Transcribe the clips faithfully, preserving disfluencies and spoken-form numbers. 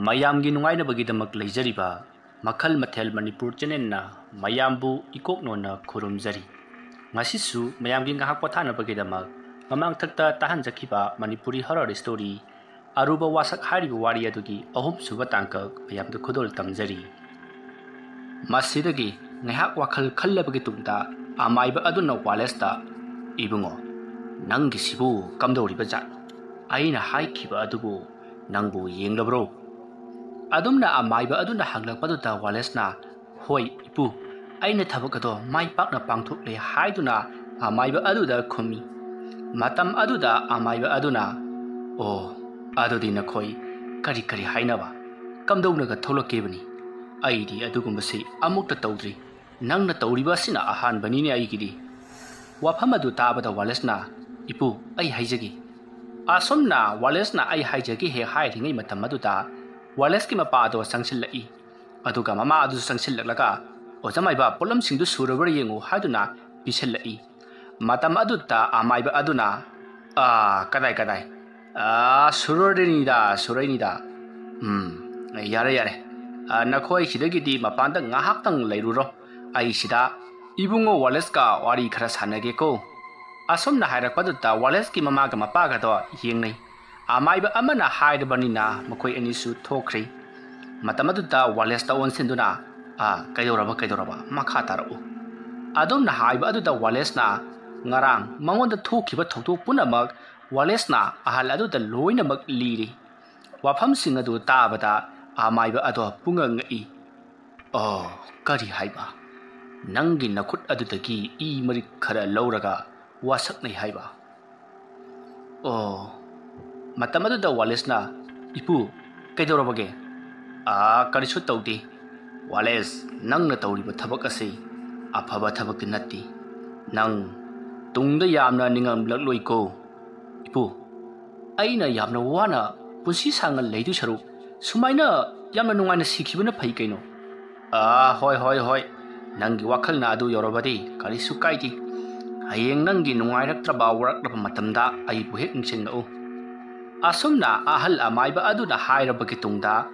ꯃꯌꯥꯝꯒꯤ ꯅꯨꯡꯉꯥꯏꯅꯕꯒꯤꯗꯃꯛ ꯂꯩꯖꯔꯤꯕ ꯃꯈꯜ ꯃꯊꯦꯜ ꯃꯅꯤꯄꯨꯔ ꯆꯦꯅꯦꯜꯅ ꯃꯌꯥꯝꯕꯨ ꯏꯀꯣꯛ ꯅꯣꯟꯅ ꯈꯨꯔꯨꯝꯖꯔꯤ꯫ ꯉꯁꯤꯁꯨ ꯃꯌꯥꯝꯒꯤ ꯉꯥꯏꯍꯥꯛ ꯄꯣꯊꯥꯅꯕꯒꯤꯗꯃꯛ ꯃꯃꯥꯡꯊꯛꯇ ꯇꯥꯍꯟꯖꯈꯤꯕ ꯃꯅꯤꯄꯨꯔꯤ ꯍꯣꯔꯔ ꯁ꯭ꯇꯣꯔꯤ ꯑꯔꯨꯕ ꯋꯥꯁꯛ ꯍꯥꯏꯔꯤꯕ ꯋꯥꯔꯤ ꯑꯗꯨꯒꯤ ꯑꯍꯨꯝꯁꯨꯕ ꯇꯥꯡꯀꯛ ꯃꯌꯥꯝꯗ ꯈꯨꯗꯣꯜ ꯇꯝꯖꯔꯤ꯫ ꯃꯁꯤꯗꯒꯤ ꯉꯥꯏꯍꯥꯛ ꯋꯥꯈꯜ ꯈꯜꯂꯕꯒꯤ ꯇꯨꯡꯗ ꯑꯃꯥꯏꯕ ꯑꯗꯨꯅ ꯋꯥꯂꯦꯁꯇ, "ꯏꯕꯨꯡꯉꯣ, ꯅꯪꯒꯤꯁꯤꯕꯨ ꯀꯝꯗꯧꯔꯤꯕ ꯖꯥꯠꯅꯣ? ꯑꯩꯅ ꯍꯥꯏꯈꯤꯕ ꯑꯗꯨꯕꯨ ꯅꯪꯕꯨ ꯌꯦꯡꯂꯕ꯭ꯔꯣ?" ꯑꯗꯨꯝꯅ ꯑꯃꯥꯏꯕ ꯑꯗꯨꯅ ꯍꯪꯂꯛꯄꯗꯨꯗ ꯋꯥꯂꯦꯁꯅ, "ꯍꯣꯏ ꯏꯄꯨ, ꯑꯩꯅ ꯊꯕꯛ ꯑꯗꯣ ꯃꯥꯏ ꯄꯥꯛꯅ ꯄꯥꯡꯊꯣꯛꯂꯦ" ꯍꯥꯏꯗꯨꯅ ꯑꯃꯥꯏꯕ ꯑꯗꯨꯗ ꯈꯨꯝꯃꯤ꯫ ꯃꯇꯝ ꯑꯗꯨꯗ ꯑꯃꯥꯏꯕ ꯑꯗꯨꯅ, "ꯑꯣ, ꯑꯗꯨꯗꯤ ꯅꯈꯣꯏ ꯀꯔꯤ ꯀꯔꯤ ꯍꯥꯏꯅꯕ? ꯀꯝꯗꯧꯅꯒ ꯊꯣꯛꯂꯛꯀꯦꯕꯅꯤ? ꯑꯩꯗꯤ ꯑꯗꯨꯒꯨꯝꯕꯁꯤ ꯑꯃꯨꯛꯇ ꯇꯧꯗ꯭ꯔꯤ꯫ ꯅꯪꯅ ꯇꯧꯔꯤꯕ ꯑꯁꯤꯅ ꯑꯍꯥꯟꯕꯅꯤꯅꯦ ꯑꯩꯒꯤꯗꯤ꯫" ꯋꯥꯐꯝ ꯑꯗꯨ ꯇꯥꯕꯗ ꯋꯥꯂꯦꯁꯅ, "ꯏꯄꯨ, ꯑꯩ ꯍꯥꯏꯖꯒꯦ꯫" ꯑꯁꯨꯝꯅ ꯋꯥꯂꯦꯁꯅ "ꯑꯩ ꯍꯥꯏꯖꯒꯦ" ꯍꯦꯛ ꯍꯥꯏꯔꯤꯉꯩ ꯃꯇꯝ ꯑꯗꯨꯗ ꯋꯥꯂꯦꯁꯀꯤ ꯃꯄꯥ ꯑꯗꯣ ꯆꯪꯁꯤꯜꯂꯛꯏ꯫ ꯑꯗꯨꯒ ꯃꯃꯥ ꯑꯗꯨꯁꯨ ꯆꯪꯁꯤꯜꯂꯛꯂꯒ, "ꯑꯣꯖꯥ ꯃꯥꯏꯕ, ꯄꯣꯠꯂꯝꯁꯤꯡꯗꯨ ꯁꯨꯔꯕ꯭ꯔꯥ ꯌꯦꯡꯉꯨ" ꯍꯥꯏꯗꯨꯅ ꯄꯤꯁꯤꯜꯂꯛꯏ꯫ ꯃꯇꯝ ꯑꯗꯨꯗ ꯑꯃꯥꯏꯕ ꯑꯗꯨꯅ, "ꯑꯥ, ꯀꯗꯥꯏ, ꯀꯗꯥꯏ? ꯑꯥ, ꯁꯨꯔꯣꯏꯗ꯭ꯔꯤꯅꯤꯗ, ꯁꯨꯔꯣꯏꯅꯤꯗ꯫ ꯎꯝ, ꯌꯥꯔꯦ, ꯌꯥꯔꯦ꯫ ꯑꯥ, ꯅꯈꯣꯏ ꯁꯤꯗꯒꯤꯗꯤ ꯃꯄꯥꯟꯗ ꯉꯥꯏꯍꯥꯛꯇꯪ ꯂꯩꯔꯨꯔꯣ꯫ ꯑꯩ ꯁꯤꯗ ꯏꯕꯨꯡꯉꯣ ꯋꯥꯂꯦꯁꯀ ꯋꯥꯔꯤ ꯈꯔ ꯁꯥꯟꯅꯒꯦꯀꯣ꯫" ꯑꯁꯨꯝꯅ ꯍꯥꯏꯔꯛꯄꯗꯨꯗ ꯋꯥꯂꯦꯁꯀꯤ ꯃꯃꯥꯒ ꯃꯄꯥꯒꯗꯣ ꯌꯦꯡꯅꯩ꯫ ꯑꯃꯥꯏꯕ ꯑꯃꯅ ꯍꯥꯏꯔꯕꯅꯤꯅ ꯃꯈꯣꯏ ꯑꯅꯤꯁꯨ ꯊꯣꯛꯈ꯭ꯔꯦ꯫ ꯃꯇꯝ ꯑꯗꯨꯗ ꯋꯥꯂꯦꯁꯇ ꯑꯣꯟꯁꯤꯟꯗꯨꯅ, "ꯑꯥ, ꯀꯩꯗꯧꯔꯕ, ꯀꯩꯗꯧꯔꯕ? ꯃꯈꯥ ꯇꯥꯔꯛꯎ꯫" ꯑꯗꯨꯝꯅ ꯍꯥꯏꯕ ꯑꯗꯨꯗ ꯋꯥꯂꯦꯁꯅ ꯉꯔꯥꯡ ꯃꯉꯣꯟꯗ ꯊꯣꯛꯈꯤꯕ ꯊꯧꯗꯣꯛ ꯄꯨꯝꯅꯃꯛ ꯋꯥꯂꯦꯁꯅ ꯑꯍꯜ ꯑꯗꯨꯗ ꯂꯣꯏꯅꯃꯛ ꯂꯤꯔꯤ꯫ ꯋꯥꯐꯝꯁꯤꯡ ꯑꯗꯨ ꯇꯥꯕꯗ ꯑꯃꯥꯏꯕ ꯑꯗꯣ ꯄꯨꯡꯉꯛ ꯉꯛꯏ꯫ "ꯑꯣ, ꯀꯔꯤ ꯍꯥꯏꯕ? ꯅꯪꯒꯤ ꯅꯈꯨꯠ ꯑꯗꯨꯗꯒꯤ ꯏ ꯃꯔꯤꯛ ꯈꯔ ꯂꯧꯔꯒ ꯋꯥꯁꯛꯅꯩ ꯍꯥꯏꯕ?" ꯑꯣ꯫ ꯃꯇꯝ ꯑꯗꯨꯗ ꯋꯥꯂꯦꯁꯅ, "ꯏꯄꯨ, ꯀꯩꯗꯧꯔꯕꯒꯦ?" "ꯑꯥ, ꯀꯔꯤꯁꯨ ꯇꯧꯗꯦ꯫ ꯋꯥꯂꯦꯁ, ꯅꯪꯅ ꯇꯧꯔꯤꯕ ꯊꯕꯛ ꯑꯁꯤ ꯑꯐꯕ ꯊꯕꯛꯇꯤ ꯅꯠꯇꯦ꯫ ꯅꯪ ꯇꯨꯡꯗ ꯌꯥꯝꯅ ꯅꯤꯡꯉꯝꯂꯛꯂꯣꯏꯀꯣ꯫" "ꯏꯄꯨ, ꯑꯩꯅ ꯌꯥꯝꯅ ꯋꯥꯅ ꯄꯨꯟꯁꯤ ꯁꯥꯡꯅ ꯂꯩꯗꯣꯏ ꯁꯔꯨꯛ ꯁꯨꯃꯥꯏꯅ ꯌꯥꯝꯅ ꯅꯨꯡꯉꯥꯏꯅ ꯁꯤꯈꯤꯕꯅ ꯐꯩ ꯀꯩꯅꯣ?" "ꯑꯥ, ꯍꯣꯏ, ꯍꯣꯏ, ꯍꯣꯏ꯫ ꯅꯪꯒꯤ ꯋꯥꯈꯜꯅ ꯑꯗꯨ ꯌꯧꯔꯕꯗꯤ ꯀꯔꯤꯁꯨ ꯀꯥꯏꯗꯦ꯫ ꯍꯌꯦꯡ ꯅꯪꯒꯤ ꯅꯨꯡꯉꯥꯏꯔꯛꯇ꯭ꯔꯕ, ꯋꯥꯔꯛꯂꯕ ꯃꯇꯝꯗ ꯑꯩꯕꯨ ꯍꯦꯛ ꯅꯤꯡꯁꯤꯡꯂꯛꯎ꯫" ꯑꯁꯨꯝꯅ ꯑꯍꯜ ꯑꯃꯥꯏꯕ ꯑꯗꯨꯅ ꯍꯥꯏꯔꯕꯒꯤ ꯇꯨꯡꯗ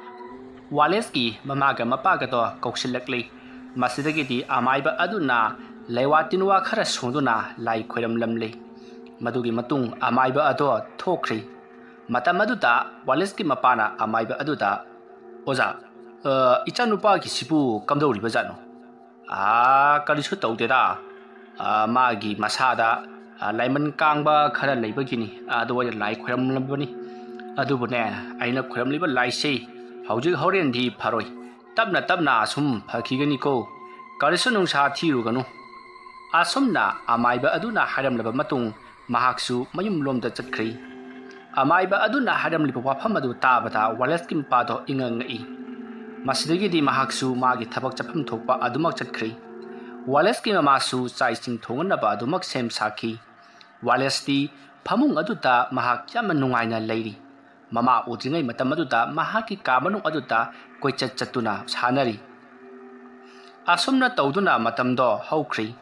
ꯋꯥꯂꯦꯁꯀꯤ ꯃꯃꯥꯒ ꯃꯄꯥꯒꯗꯣ ꯀꯧꯁꯤꯜꯂꯛꯂꯤ꯫ ꯃꯁꯤꯗꯒꯤꯗꯤ ꯑꯃꯥꯏꯕ ꯑꯗꯨꯅ ꯂꯩꯋꯥ ꯇꯤꯟꯋꯥ ꯈꯔ ꯁꯣꯟꯗꯨꯅ ꯂꯥꯏ ꯈꯣꯏꯔꯝꯂꯝꯂꯤ꯫ ꯃꯗꯨꯒꯤ ꯃꯇꯨꯡ ꯑꯃꯥꯏꯕ ꯑꯗꯣ ꯊꯣꯛꯈ꯭ꯔꯤ꯫ ꯃꯇꯝ ꯑꯗꯨꯗ ꯋꯥꯂꯦꯁꯀꯤ ꯃꯄꯥꯅ ꯑꯃꯥꯏꯕ ꯑꯗꯨꯗ, "ꯑꯣꯖꯥ, ꯑ, ꯏꯆꯥꯅꯨꯄꯥꯒꯤꯁꯤꯕꯨ ꯀꯝꯗꯧꯔꯤꯕꯖꯥꯠꯅꯣ?" "ꯑꯥ, ꯀꯔꯤꯁꯨ ꯇꯧꯗꯦꯗ꯫ ꯑꯥ, ꯃꯥꯒꯤ ꯃꯁꯥꯗ, ꯑꯥ, ꯂꯥꯏꯃꯟ ꯀꯥꯡꯕ ꯈꯔ ꯂꯩꯕꯒꯤꯅꯤ꯫ ꯑꯗꯨ ꯑꯣꯏꯅ ꯂꯥꯏ ꯈꯣꯏꯔꯝꯂꯕꯅꯤ꯫ ꯑꯗꯨꯕꯨꯅꯦ, ꯑꯩꯅ ꯈꯣꯏꯔꯝꯂꯤꯕ ꯂꯥꯏꯁꯦ ꯍꯧꯖꯤꯛ ꯍꯣꯔꯦꯟꯗꯤ ꯐꯔꯣꯏ꯫ ꯇꯞꯅ ꯇꯞꯅ ꯑꯁꯨꯝ ꯐꯈꯤꯒꯅꯤꯀꯣ꯫ ꯀꯔꯤꯁꯨ ꯅꯨꯡꯁꯥ ꯊꯤꯔꯨꯒꯅꯨ꯫" ꯑꯁꯨꯝꯅ ꯑꯃꯥꯏꯕ ꯑꯗꯨꯅ ꯍꯥꯏꯔꯝꯂꯕ ꯃꯇꯨꯡ ꯃꯍꯥꯛꯁꯨ ꯃꯌꯨꯝꯂꯣꯝꯗ ꯆꯠꯈ꯭ꯔꯤ꯫ ꯑꯃꯥꯏꯕ ꯑꯗꯨꯅ ꯍꯥꯏꯔꯝꯂꯤꯕ ꯋꯥꯐꯝ ꯑꯗꯨ ꯇꯥꯕꯗ ꯋꯥꯂꯦꯁꯀꯤ ꯃꯄꯥꯗꯣ ꯏꯉꯛ ꯉꯛꯏ꯫ ꯃꯁꯤꯗꯒꯤꯗꯤ ꯃꯍꯥꯛꯁꯨ ꯃꯥꯒꯤ ꯊꯕꯛ ꯆꯠꯐꯝ ꯊꯣꯛꯄ ꯑꯗꯨꯃꯛ ꯆꯠꯈ꯭ꯔꯤ꯫ ꯋꯥꯂꯦꯁꯀꯤ ꯃꯃꯥꯁꯨ ꯆꯥꯛ ꯏꯁꯤꯡ ꯊꯣꯡꯅꯅꯕ ꯑꯗꯨꯃꯛ ꯁꯦꯝ ꯁꯥꯈꯤ꯫ ꯋꯥꯂꯦꯁꯇꯤ ꯐꯃꯨꯡ ꯑꯗꯨꯗ ꯃꯍꯥꯛ ꯌꯥꯝꯅ ꯅꯨꯡꯉꯥꯏꯅ ꯂꯩꯔꯤ꯫ ꯃꯃꯥ ꯎꯗ꯭ꯔꯤꯉꯩ ꯃꯇꯝ ꯑꯗꯨꯗ ꯃꯍꯥꯛꯀꯤ ꯀꯥ ꯃꯅꯨꯡ ꯑꯗꯨꯗ ꯀꯣꯏꯆꯠ ꯆꯠꯇꯨꯅ ꯁꯥꯟꯅꯔꯤ꯫ ꯑꯁꯨꯝꯅ ꯇꯧꯗꯨꯅ ꯃꯇꯝꯗꯣ ꯍꯧꯈ꯭ꯔꯤ꯫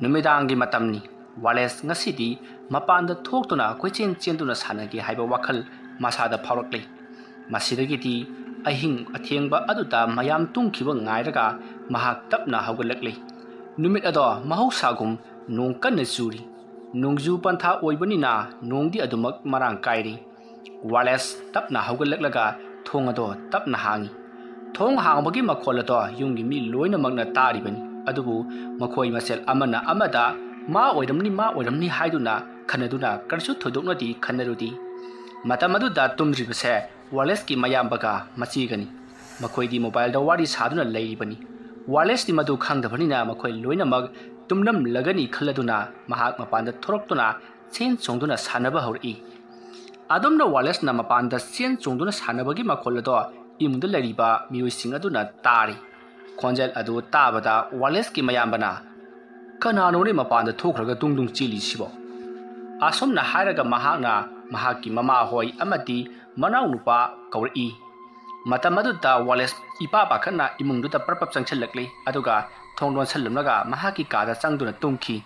ꯅꯨꯃꯤꯗꯥꯡꯒꯤ ꯃꯇꯝꯅꯤ꯫ ꯋꯥꯂꯦꯁ ꯉꯁꯤꯗꯤ ꯃꯄꯥꯟꯗ ꯊꯣꯛꯇꯨꯅ ꯀꯣꯏꯆꯦꯟ ꯆꯦꯟꯗꯨꯅ ꯁꯥꯟꯅꯒꯦ ꯍꯥꯏꯕ ꯋꯥꯈꯜ ꯃꯁꯥꯗ ꯐꯥꯎꯔꯛꯂꯤ꯫ ꯃꯁꯤꯗꯒꯤꯗꯤ ꯑꯍꯤꯡ ꯑꯊꯦꯡꯕ ꯑꯗꯨꯗ ꯃꯌꯥꯝ ꯇꯨꯝꯈꯤꯕ ꯉꯥꯏꯔꯒ ꯃꯍꯥꯛ ꯇꯞꯅ ꯍꯧꯒꯠꯂꯛꯂꯤ꯫ ꯅꯨꯃꯤꯠ ꯑꯗꯣ ꯃꯍꯧꯁꯥꯒꯨꯝ ꯅꯣꯡ ꯀꯟꯅ ꯆꯨꯔꯤ꯫ ꯅꯣꯡꯖꯨ ꯄꯟꯊꯥ ꯑꯣꯏꯕꯅꯤꯅ ꯅꯣꯡꯗꯤ ꯑꯗꯨꯃꯛ ꯃꯔꯥꯡ ꯀꯥꯏꯔꯤ꯫ ꯋꯥꯂꯦꯁ ꯇꯞꯅ ꯍꯧꯒꯠꯂꯛꯂꯒ ꯊꯣꯡ ꯑꯗꯣ ꯇꯞꯅ ꯍꯥꯡꯉꯤ꯫ ꯊꯣꯡ ꯍꯥꯡꯕꯒꯤ ꯃꯈꯣꯜ ꯑꯗꯣ ꯌꯨꯝꯒꯤ ꯃꯤ ꯂꯣꯏꯅꯃꯛꯅ ꯇꯥꯔꯤꯕꯅꯤ꯫ ꯑꯗꯨꯕꯨ ꯃꯈꯣꯏ ꯃꯁꯦꯜ ꯑꯃꯅ ꯑꯃꯗ "ꯃꯥ ꯑꯣꯏꯔꯝꯅꯤ, ꯃꯥ ꯑꯣꯏꯔꯝꯅꯤ" ꯍꯥꯏꯗꯨꯅ ꯈꯟꯅꯗꯨꯅ ꯀꯔꯤꯁꯨ ꯊꯣꯏꯗꯣꯛꯅꯗꯤ ꯈꯟꯅꯔꯨꯗꯦ꯫ ꯃꯇꯝ ꯑꯗꯨꯗ ꯇꯨꯝꯗ꯭ꯔꯤꯕꯁꯦ ꯋꯥꯂꯦꯁꯀꯤ ꯃꯌꯥꯝꯕꯒ ꯃꯆꯦꯒꯅꯤ꯫ ꯃꯈꯣꯏꯗꯤ ꯃꯣꯕꯥꯏꯜꯗ ꯋꯥꯔꯤ ꯁꯥꯗꯨꯅ ꯂꯩꯔꯤꯕꯅꯤ꯫ ꯋꯥꯂꯦꯁꯇꯤ ꯃꯗꯨ ꯈꯪꯗꯕꯅꯤꯅ ꯃꯈꯣꯏ ꯂꯣꯏꯅꯃꯛ ꯇꯨꯝꯂꯝꯂꯒꯅꯤ ꯈꯜꯂꯗꯨꯅ ꯃꯍꯥꯛ ꯃꯄꯥꯟꯗ ꯊꯣꯔꯛꯇꯨꯅ ꯆꯦꯟ ꯆꯣꯡꯗꯨꯅ ꯁꯥꯟꯅꯕ ꯍꯧꯔꯛꯏ꯫ ꯑꯗꯨꯝꯅ ꯋꯥꯂꯦꯁꯅ ꯃꯄꯥꯟꯗ ꯆꯦꯟ ꯆꯣꯡꯗꯨꯅ ꯁꯥꯟꯅꯕꯒꯤ ꯃꯈꯣꯜ ꯑꯗꯣ ꯏꯃꯨꯡꯗ ꯂꯩꯔꯤꯕ ꯃꯤꯑꯣꯏꯁꯤꯡ ꯑꯗꯨꯅ ꯇꯥꯔꯤ꯫ ꯈꯣꯟꯖꯦꯜ ꯑꯗꯨ ꯇꯥꯕꯗ ꯋꯥꯂꯦꯁꯀꯤ ꯃꯌꯥꯝꯕꯅ, "ꯀꯅꯥꯅꯣꯅꯦ ꯃꯄꯥꯟꯗ ꯊꯣꯛꯈ꯭ꯔꯒ ꯗꯨꯡ ꯗꯨꯡ ꯆꯦꯜꯂꯤꯁꯤꯕꯣ?" ꯑꯁꯨꯝꯅ ꯍꯥꯏꯔꯒ ꯃꯍꯥꯛꯅ ꯃꯍꯥꯛꯀꯤ ꯃꯃꯥꯍꯣꯏ ꯑꯃꯗꯤ ꯃꯅꯥꯎꯅꯨꯄꯥ ꯀꯧꯔꯛꯏ꯫ ꯃꯇꯝ ꯑꯗꯨꯗ ꯋꯥꯂꯦꯁ ꯏꯄꯥ ꯄꯥꯈꯠꯅ ꯏꯃꯨꯡꯗꯨꯗ ꯄ꯭ꯔꯞ ꯄ꯭ꯔꯞ ꯆꯪꯁꯤꯜꯂꯛꯂꯤ, ꯑꯗꯨꯒ ꯊꯣꯡ ꯂꯣꯟꯁꯤꯜꯂꯝꯂꯒ ꯃꯍꯥꯛꯀꯤ ꯀꯥꯗ ꯆꯪꯗꯨꯅ ꯇꯨꯝꯈꯤ꯫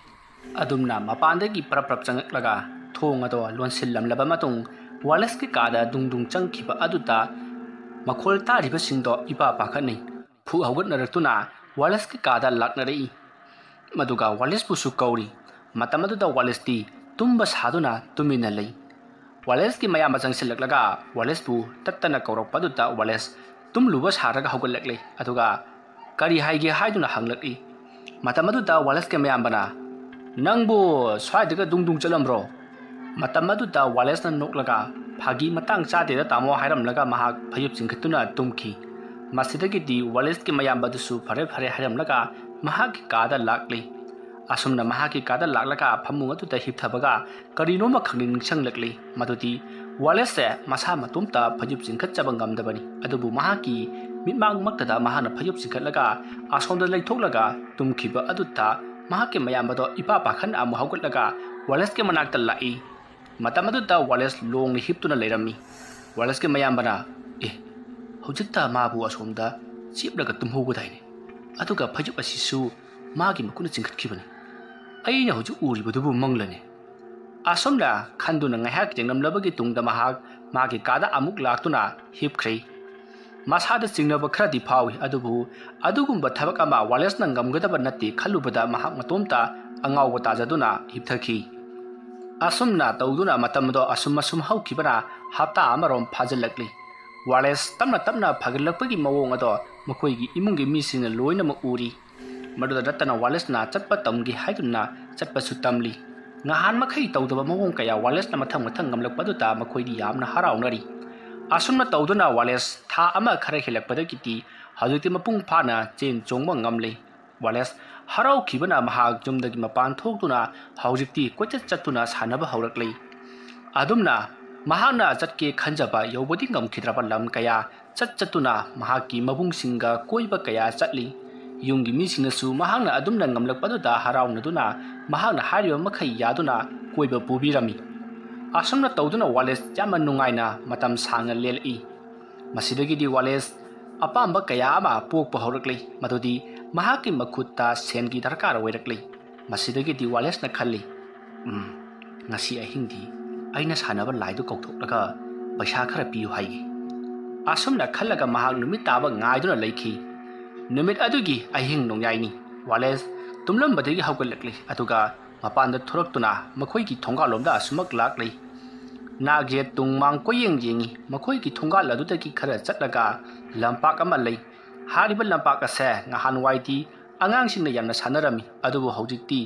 ꯑꯗꯨꯝꯅ ꯃꯄꯥꯟꯗꯒꯤ ꯄ꯭ꯔꯞ ꯄ꯭ꯔꯞ ꯆꯪꯂꯛꯂꯒ ꯊꯣꯡ ꯑꯗꯣ ꯂꯣꯟꯁꯤꯜꯂꯝꯂꯕ ꯃꯇꯨꯡ ꯋꯥꯂꯦꯁꯀꯤ ꯀꯥꯗ ꯗꯨꯡ ꯗꯨꯡ ꯆꯪꯈꯤꯕ ꯑꯗꯨꯗ ꯃꯈꯣꯜ ꯇꯥꯔꯤꯕꯁꯤꯡꯗꯣ ꯏꯄꯥ ꯄꯥꯈꯠꯅꯩ꯫ ꯐꯨꯛ ꯍꯧꯒꯠꯅꯔꯛꯇꯨꯅ ꯋꯥꯂꯦꯁꯀꯤ ꯀꯥꯗ ꯂꯥꯛꯅꯔꯛꯏ꯫ ꯃꯗꯨꯒ ꯋꯥꯂꯦꯁꯄꯨꯁꯨ ꯀꯧꯔꯤ꯫ ꯃꯇꯝ ꯑꯗꯨꯗ ꯋꯥꯂꯦꯁꯇꯤ ꯇꯨꯝꯕ ꯁꯥꯗꯨꯅ ꯇꯨꯃꯤꯟꯅ ꯂꯩ꯫ ꯋꯥꯂꯦꯁꯀꯤ ꯃꯌꯥꯝꯕ ꯆꯪꯁꯤꯜꯂꯛꯂꯒ ꯋꯥꯂꯦꯁꯄꯨ ꯇꯠꯇꯅ ꯀꯧꯔꯛꯄ ꯑꯗꯨꯗ ꯋꯥꯂꯦꯁ ꯇꯨꯝꯂꯨꯕ ꯁꯥꯔꯒ ꯍꯧꯒꯠꯂꯛꯂꯦ꯫ ꯑꯗꯨꯒ "ꯀꯔꯤ ꯍꯥꯏꯒꯦ?" ꯍꯥꯏꯗꯨꯅ ꯍꯪꯂꯛꯏ꯫ ꯃꯇꯝ ꯑꯗꯨꯗ ꯋꯥꯂꯦꯁꯀꯤ ꯃꯌꯥꯝꯕꯅ, "ꯅꯪꯕꯨ ꯁ꯭ꯋꯥꯏꯗꯒ ꯗꯨꯡ ꯗꯨꯡ ꯆꯠꯂꯝꯕ꯭ꯔꯣ?" ꯃꯇꯝ ꯑꯗꯨꯗ ꯋꯥꯂꯦꯁꯅ ꯅꯣꯛꯂꯒ, "ꯐꯥꯒꯤ ꯃꯇꯥꯡ ꯆꯥꯗꯦꯗ ꯇꯥꯃꯣ" ꯍꯥꯏꯔꯝꯂꯒ ꯃꯍꯥꯛ ꯐꯩꯖꯨꯞ ꯆꯤꯡꯈꯠꯇꯨꯅ ꯇꯨꯝꯈꯤ꯫ ꯃꯁꯤꯗꯒꯤꯗꯤ ꯋꯥꯂꯦꯁꯀꯤ ꯃꯌꯥꯝꯕꯗꯨꯁꯨ ꯐꯔꯦ ꯐꯔꯦ ꯍꯥꯏꯔꯝꯂꯒ ꯃꯍꯥꯛꯀꯤ ꯀꯥꯗ ꯂꯥꯛꯂꯤ꯫ ꯑꯁꯨꯝꯅ ꯃꯍꯥꯛꯀꯤ ꯀꯥꯗ ꯂꯥꯛꯂꯒ ꯐꯃꯨꯡ ꯑꯗꯨꯗ ꯍꯤꯞꯊꯕꯒ ꯀꯔꯤꯅꯣꯃ ꯈꯪꯅꯤꯡ ꯅꯤꯡꯁꯤꯡꯂꯛꯂꯤ꯫ ꯃꯗꯨꯗꯤ ꯋꯥꯂꯦꯁꯁꯦ ꯃꯁꯥ ꯃꯇꯣꯝꯇ ꯐꯩꯖꯨꯞ ꯆꯤꯡꯈꯠꯆꯕ ꯉꯝꯗꯕꯅꯤ꯫ ꯑꯗꯨꯕꯨ ꯃꯍꯥꯛꯀꯤ ꯃꯤꯠꯃꯥꯡꯃꯛꯇꯗ ꯃꯍꯥꯛꯅ ꯐꯩꯖꯨꯞ ꯆꯤꯡꯈꯠꯂꯒ ꯑꯁꯣꯝꯗ ꯂꯩꯊꯣꯛꯂꯒ ꯇꯨꯝꯈꯤꯕ ꯑꯗꯨꯗ ꯃꯍꯥꯛꯀꯤ ꯃꯌꯥꯝꯕꯗꯣ ꯏꯄꯥ ꯄꯥꯈꯠꯅ ꯑꯃꯨꯛ ꯍꯧꯒꯠꯂꯒ ꯋꯥꯂꯦꯁꯀꯤ ꯃꯅꯥꯛꯇ ꯂꯥꯛꯏ꯫ ꯃꯇꯝ ꯑꯗꯨꯗ ꯋꯥꯂꯦꯁ ꯂꯣꯡꯅ ꯍꯤꯞꯇꯨꯅ ꯂꯩꯔꯝꯃꯤ꯫ ꯋꯥꯂꯦꯁꯀꯤ ꯃꯌꯥꯝꯕꯅ, "ꯑꯦ, ꯍꯧꯖꯤꯛꯇ ꯃꯥꯕꯨ ꯑꯁꯣꯝꯗ ꯆꯦꯞꯂꯒ ꯇꯨꯝꯍꯧꯕꯗꯥꯏꯅꯦ? ꯑꯗꯨꯒ ꯐꯩꯖꯨꯞ ꯑꯁꯤꯁꯨ ꯃꯥꯒꯤ ꯃꯈꯨꯠꯅ ꯆꯤꯡꯈꯠꯈꯤꯕꯅꯤ꯫ ꯑꯩꯅ ꯍꯧꯖꯤꯛ ꯎꯔꯤꯕꯗꯨꯕꯨ ꯃꯪꯂꯅꯦ?" ꯑꯁꯨꯝꯅ ꯈꯟꯗꯨꯅ ꯉꯥꯏꯍꯥꯛ ꯌꯦꯡꯂꯝꯂꯕꯒꯤ ꯇꯨꯡꯗ ꯃꯍꯥꯛ ꯃꯥꯒꯤ ꯀꯥꯗ ꯑꯃꯨꯛ ꯂꯥꯛꯇꯨꯅ ꯍꯤꯞꯈ꯭ꯔꯦ꯫ ꯃꯁꯥꯗ ꯆꯤꯡꯅꯕ ꯈꯔꯗꯤ ꯐꯥꯎꯏ, ꯑꯗꯨꯕꯨ ꯑꯗꯨꯒꯨꯝꯕ ꯊꯕꯛ ꯑꯃ ꯋꯥꯂꯦꯁꯅ ꯉꯝꯒꯗꯕ ꯅꯠꯇꯦ ꯈꯜꯂꯨꯕꯗ ꯃꯍꯥꯛ ꯃꯇꯣꯝꯇ ꯑꯉꯥꯎꯕ ꯇꯥꯖꯗꯨꯅ ꯍꯤꯞꯊꯈꯤ꯫ ꯑꯁꯨꯝꯅ ꯇꯧꯗꯨꯅ ꯃꯇꯝ ꯑꯗꯣ ꯑꯁꯨꯝ ꯑꯁꯨꯝ ꯍꯧꯈꯤꯕꯅ ꯍꯞꯇꯥ ꯑꯃꯔꯣꯝ ꯐꯥꯖꯤꯜꯂꯛꯂꯤ꯫ ꯋꯥꯂꯦꯁ ꯇꯞꯅ ꯇꯞꯅ ꯐꯒꯠꯂꯛꯄꯒꯤ ꯃꯑꯣꯡ ꯑꯗꯣ ꯃꯈꯣꯏꯒꯤ ꯏꯃꯨꯡꯒꯤ ꯃꯤꯁꯤꯡꯅ ꯂꯣꯏꯅꯃꯛ ꯎꯔꯤ꯫ ꯃꯗꯨꯗ ꯔꯇꯟꯅ ꯋꯥꯂꯦꯁꯅ ꯆꯠꯄ ꯇꯝꯒꯦ ꯍꯥꯏꯗꯨꯅ ꯆꯠꯄꯁꯨ ꯇꯝꯂꯤ꯫ ꯉꯍꯥꯟ ꯃꯈꯩ ꯇꯧꯗꯕ ꯃꯑꯣꯡ ꯀꯌꯥ ꯋꯥꯂꯦꯁꯅ ꯃꯊꯪ ꯃꯊꯪ ꯉꯝꯂꯛꯄ ꯑꯗꯨꯗ ꯃꯈꯣꯏꯗꯤ ꯌꯥꯝꯅ ꯍꯔꯥꯎꯅꯔꯤ꯫ ꯑꯁꯨꯝꯅ ꯇꯧꯗꯨꯅ ꯋꯥꯂꯦꯁ ꯊꯥ ꯑꯃ ꯈꯔ ꯍꯦꯜꯂꯛꯄꯗꯒꯤꯗꯤ ꯍꯧꯖꯤꯛꯇꯤ ꯃꯄꯨꯡ ꯐꯥꯅ ꯆꯦꯟ ꯆꯣꯡꯕ ꯉꯝꯂꯦ꯫ ꯋꯥꯂꯦꯁ ꯍꯔꯥꯎꯈꯤꯕꯅ ꯃꯍꯥꯛ ꯌꯨꯝꯗꯒꯤ ꯃꯄꯥꯟ ꯊꯣꯛꯇꯨꯅ ꯍꯧꯖꯤꯛꯇꯤ ꯀꯣꯏꯆꯠ ꯆꯠꯇꯨꯅ ꯁꯥꯟꯅꯕ ꯍꯧꯔꯛꯂꯦ꯫ ꯑꯗꯨꯝꯅ ꯃꯍꯥꯛꯅ ꯆꯠꯀꯦ ꯈꯟꯖꯕ ꯌꯧꯕꯗꯤ ꯉꯝꯈꯤꯗ꯭ꯔꯕ ꯂꯝ ꯀꯌꯥ ꯆꯠ ꯆꯠꯇꯨꯅ ꯃꯍꯥꯛꯀꯤ ꯃꯕꯨꯡꯁꯤꯡꯒ ꯀꯣꯏꯕ ꯀꯌꯥ ꯆꯠꯂꯤ꯫ ꯌꯨꯝꯒꯤ ꯃꯤꯁꯤꯡꯅꯁꯨ ꯃꯍꯥꯛꯅ ꯑꯗꯨꯝꯅ ꯉꯝꯂꯛꯄꯗꯨꯗ ꯍꯔꯥꯎꯅꯗꯨꯅ ꯃꯍꯥꯛꯅ ꯍꯥꯏꯔꯤꯕ ꯃꯈꯩ ꯌꯥꯗꯨꯅ ꯀꯣꯏꯕ ꯄꯨꯕꯤꯔꯝꯃꯤ꯫ ꯑꯁꯨꯝꯅ ꯇꯧꯗꯨꯅ ꯋꯥꯂꯦꯁ ꯌꯥꯝꯅ ꯅꯨꯡꯉꯥꯏꯅ ꯃꯇꯝ ꯁꯥꯡꯅ ꯂꯦꯜꯂꯛꯏ꯫ ꯃꯁꯤꯗꯒꯤꯗꯤ ꯋꯥꯂꯦꯁ ꯑꯄꯥꯝꯕ ꯀꯌꯥ ꯑꯃ ꯄꯣꯛꯄ ꯍꯧꯔꯛꯂꯤ, ꯃꯗꯨꯗꯤ ꯃꯍꯥꯛꯀꯤ ꯃꯈꯨꯠꯇ ꯁꯦꯟꯒꯤ ꯗꯔꯀꯥꯔ ꯑꯣꯏꯔꯛꯂꯤ꯫ ꯃꯁꯤꯗꯒꯤꯗꯤ ꯋꯥꯂꯦꯁꯅ ꯈꯜꯂꯤ, "ꯎꯝ, ꯉꯁꯤ ꯑꯍꯤꯡꯗꯤ ꯑꯩꯅ ꯁꯥꯟꯅꯕ ꯂꯥꯏꯗꯨ ꯀꯧꯊꯣꯛꯂꯒ ꯄꯩꯁꯥ ꯈꯔ ꯄꯤꯌꯨ ꯍꯥꯏꯒꯦ꯫ ꯑꯁꯨꯝꯅ ꯈꯜꯂꯒ ꯃꯍꯥꯛ ꯅꯨꯃꯤꯠ ꯇꯥꯕ ꯉꯥꯏꯗꯨꯅ ꯂꯩꯈꯤ꯫ ꯅꯨꯃꯤꯠ ꯑꯗꯨꯒꯤ ꯑꯍꯤꯡ ꯅꯣꯡꯌꯥꯏꯅꯤ꯫ ꯋꯥꯂꯦꯁ ꯇꯨꯝꯂꯝꯕꯗꯒꯤ ꯍꯧꯒꯠꯂꯛꯂꯤ, ꯑꯗꯨꯒ ꯃꯄꯥꯟꯗ ꯊꯣꯔꯛꯇꯨꯅ ꯃꯈꯣꯏꯒꯤ ꯊꯣꯡꯒꯥꯜꯂꯣꯝꯗ ꯑꯁꯨꯃꯛ ꯂꯥꯛꯂꯤ꯫ ꯅꯥꯛ ꯌꯦꯠ ꯇꯨꯡ ꯃꯥꯡ ꯀꯣꯏꯌꯦꯡ ꯌꯦꯡꯉꯤ꯫ ꯃꯈꯣꯏꯒꯤ ꯊꯣꯡꯒꯥꯜ ꯑꯗꯨꯗꯒꯤ ꯈꯔ ꯆꯠꯂꯒ ꯂꯝꯄꯥꯛ ꯑꯃ ꯂꯩ꯫ ꯍꯥꯏꯔꯤꯕ ꯂꯝꯄꯥꯛ ꯑꯁꯦ ꯉꯍꯥꯟꯋꯥꯏꯗꯤ ꯑꯉꯥꯡꯁꯤꯡꯅ ꯌꯥꯝꯅ ꯁꯥꯟꯅꯔꯝꯃꯤ, ꯑꯗꯨꯕꯨ ꯍꯧꯖꯤꯛꯇꯤ